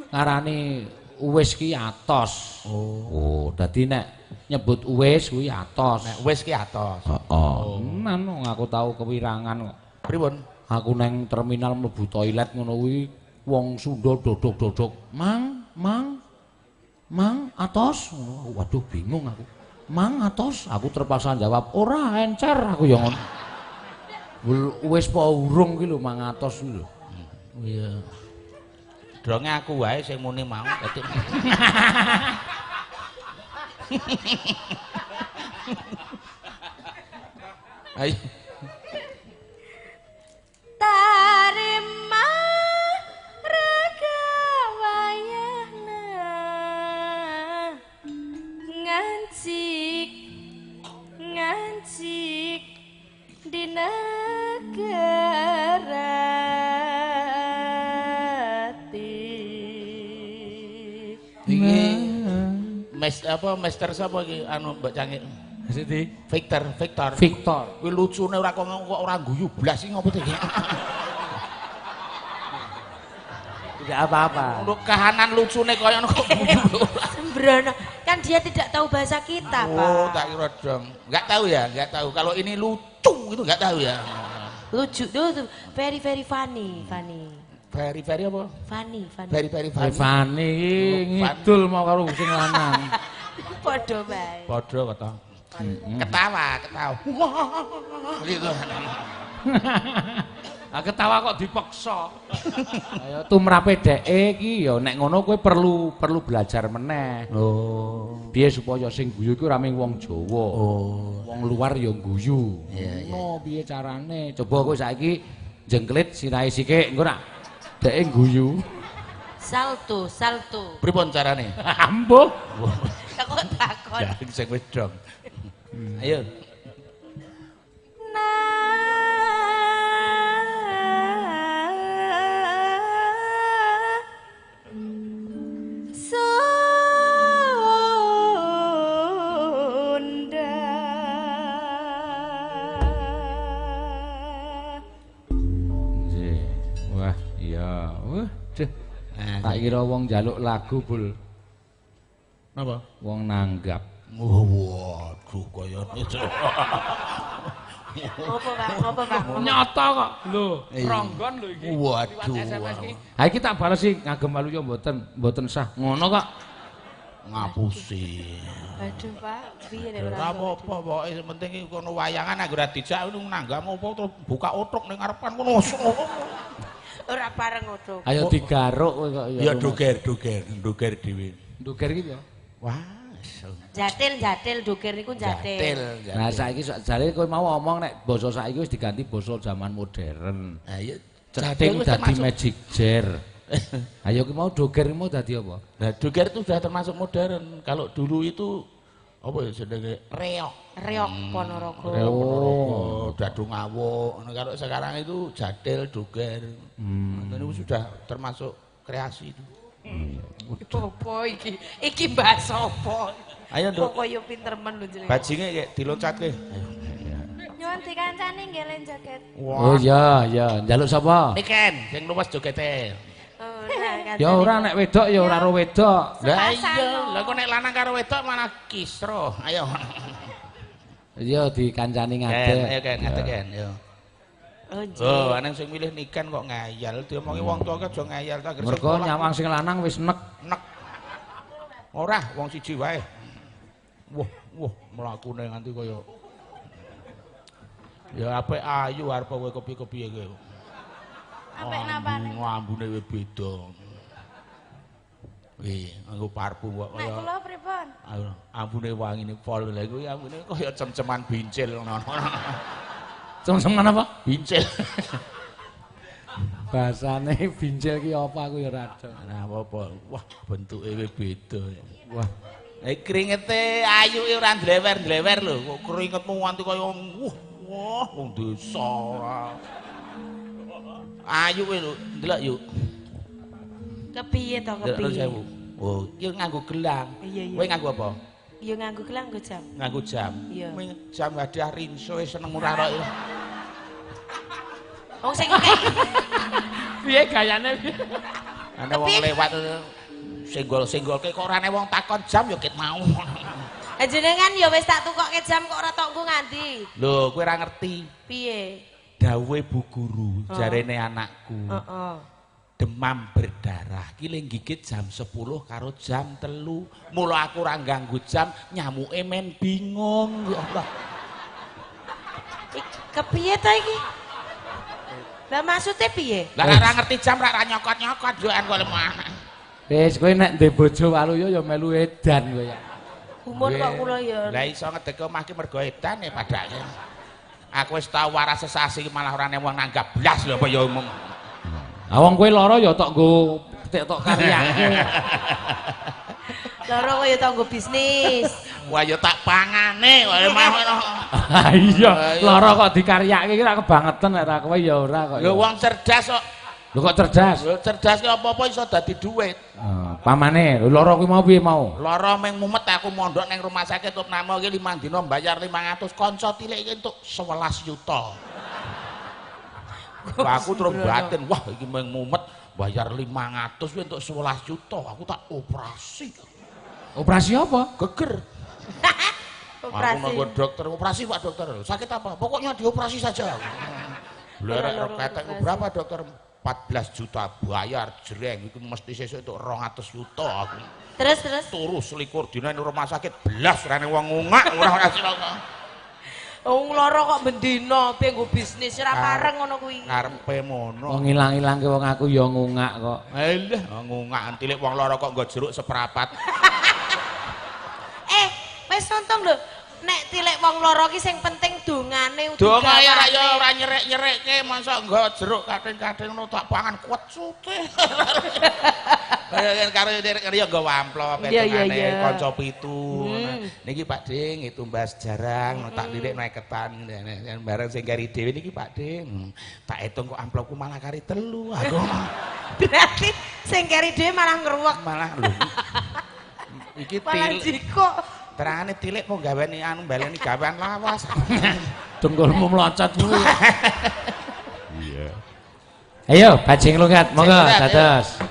ngarani uwis ki atos. Oh, dadi nek nyebut uwis kuwi atos. Nek uwis ki atos. Heeh. Tenan aku tau kewirangan kok. Pripun? Aku neng terminal mlebu toilet ngono kuwi wong Sunda dodok-dodok. Mang, mang. Mang atos, waduh bingung aku. Mang atos, aku terpaksa jawab ora encer aku ya ngono. Wis apa urung ki lho mang atos lho. Iya. Dronge aku wae sing muni mau dadi. Ayo. Tarima raga wayahna ngancik ngancik di negara iki mes apa Mister sapa iki anu Mbak Cangik? Siti Victor, Victor. Victor. Kuwi lucune ora kok ora guyu blas iki ngopo to iki? Tidak apa-apa. Untuk kahanan lucune kaya ngono kok guyu. Sembrono. Kan dia tidak tahu bahasa kita, Pak. Oh, tak kira dong. Enggak tahu ya, enggak tahu. Kalau ini lucu itu enggak tahu ya. Lucu tuh very very funny, funny. Very very apa? Funny, funny. Very very funny. Funny iki ngidul mau karo sing lanang. Padha bae. Padha kata. Ketawa, ketawa. Gitu. Ah ketawa kok dipaksa. Ayo tumrape dheke iki ya nek ngono kowe perlu belajar meneh. Oh. Piye supaya sing guyu iku ora mung wong Jawa. Oh. Wong luar ya guyu. Iya, iya. Ngono piye carane? Coba kowe saiki jengklit sirahe sikik engko nak dheke guyu. Salto, salto. Pripun carane? Ambuh. Kok takon. Ya sing wis dong. Ayo. Sunda. Nggih. Wah, iya. Wah, duh. Tak kira wong njaluk lagu, Bul. Napa? Wong nanggap. Oh, waduh kaya itu. Ngopo, Pak? Ngopo, Pak? Nyata kok. Lho, ronggon lho iki. Waduh. Ha iki tak balesi ngagem waluya mboten, mboten sah. Ngono kok. Ngapusi. Aduh, Pak, piye nek Ora apa-apa, pokoke sing penting iki kono wayangan anggere dijak nanggap apa terus buka othok ning ngarepan kono. Ora pareng othok. Ayo digaruk kowe kok ya. Ya doger, doger dhewe. Doger iki ya. Wah. Jatil, jatil, doger niku jatil. Jatil. Nah saiki jare kowe mau omong nek basa saiki wis diganti basa zaman modern. Ha iya, ceting dadi magic jar. Ayo ki mau doger mau dadi apa? Nah, doger itu sudah termasuk modern. Kalau dulu itu Apa ya jenenge? Reok. Reok Ponorogo. Reok Ponorogo, Dadu Ngawuk. Nah, kalau sekarang itu jathil, doger. Itu sudah termasuk kreasi itu. Apa iki? Iki bahas apa? Ayo, Nduk. Kok koyo pinter men lho jenenge. Bajinge kayak diloncatke. Ayo. Nyuwun dikancani nggih len joget. Oh iya, iya. Njaluk sapa? Niken, sing luwes jogete. Ora. Ya ora nek wedok ya ora karo wedok. Lah iya, lah kok nek lanang karo wedok malah kisruh. Ayo. Iya dikancani Ken, ngadeg. ayo Ken, ngadeg Ken, yo. Oh, Oh, aneng sing milih Niken kok ngayal, diomongi wong tuwa ki aja ngayal ta. Mergo nyawang sing lanang wis nek. Nek. Ora, wong siji wae. Wah, wah, mlakune nganti kaya ya apik ayu arep kowe kepiye-kepiye kowe. Apik napane? Ambune wis beda. Wih, nganggo parfum kok Nek kaya kula pripun? Ambune wangine pol lha kuwi ambune kaya cem-ceman bincil ngono. Cem-ceman apa? Bincil. Bahasane bincil ki apa aku ya ora ada. Nah, apa-apa. Wah, bentuke wis beda. Wah, Kringete ayu ki ora ndlewer-ndlewer lho. Kok keringetmu nganti kaya wah, wah, wong desa ora. Ayu kuwi lho, ndelok yuk. Kepiye to Ndelok kepiye? sewu. Oh, iki nganggo gelang. Iya, iya. Kowe nganggo apa? Ya nganggo gelang nggo jam. Nganggo jam. Iya. Ming jam hadiah rinso wis seneng murah kok. Wong sing ngekek piye gayane piye? Ana wong lewat senggol-senggolke kok ora ana wong takon jam ya ket mau. Jenengan ya wis tak tukokke jam kok ora tok nggo nganti. Lho, kowe ora ngerti. Piye? Dawuhe Bu Guru jarene anakku. Heeh. Demam berdarah ki le gigit jam 10 karo jam 3. Mula aku ora ganggu jam, nyamuke men bingung ya Allah. Kepiye to iki? Lah maksudnya piye? Lah ora ngerti jam ora nyokot-nyokot yo kok lemah. Wis kowe nek ndek bojo waluya ya melu edan kowe ya. Gumun kok kula ya. Lah iso ngedeke omah ki mergo edan e padake. Aku wis tau waras sesasi malah ora wong nanggap blas lho apa ya umum. Ah wong kowe lara ya tok nggo tok karyake. Lara kok ya tok nggo bisnis. Wah ya tak pangane wae mah. Iya, lara kok dikaryake iki ra kebangetan nek ra kowe ya ora kok. Lho wong cerdas kok. Lho kok cerdas? Lho cerdas ki apa-apa iso dadi duit. Pamane, lho lara kuwi mau piye mau? Lara meng mumet aku mondok ning rumah sakit opname iki 5 dina bayar 500, kanca tilik iki entuk 11 yuta. Wah, aku terus batin, wah iki meng mumet bayar 500 kuwi entuk 11 juta, aku tak operasi. Operasi apa? Geger. Operasi. Aku nunggu dokter, operasi Pak dokter. Sakit apa? Pokoknya dioperasi saja. Blerek reketek berapa dokter? 14 juta bayar jreng iku mesti sesuk entuk 200 juta aku. Terus terus turu selikur dina ning rumah sakit blas rene wong ngungak ora ora cilaka. Wong lara kok bendina piye nggo bisnis ora pareng ngono kuwi. Karepe mono. Wong ilang-ilangke wong aku ya ngungak kok. Alah, ngungak tilik wong lara kok nggo jeruk seprapat. Wis untung lho. Nek tilik wong lara ki sing penting dongane udu Donga ya ora ya ora nyerek-nyerekke mosok nggo jeruk kathing-kathing ngono tak pangan kuwecute. Kaya karo ya nggo amplop dongane kanca pitu. Niki Pak Ding tumbas jarang tak lirik naik ketan bareng sing kari dhewe niki Pak Ding. Tak hitung kok amplopku malah kari 3 aku. Berarti sing kari dhewe malah ngruwek. Malah lho. Iki tilik. Terangane tilik kok gaweni anu baleni gawean lawas. Dengkulmu mlocot kuwi. Iya. Ayo bajing lunggat, monggo dados.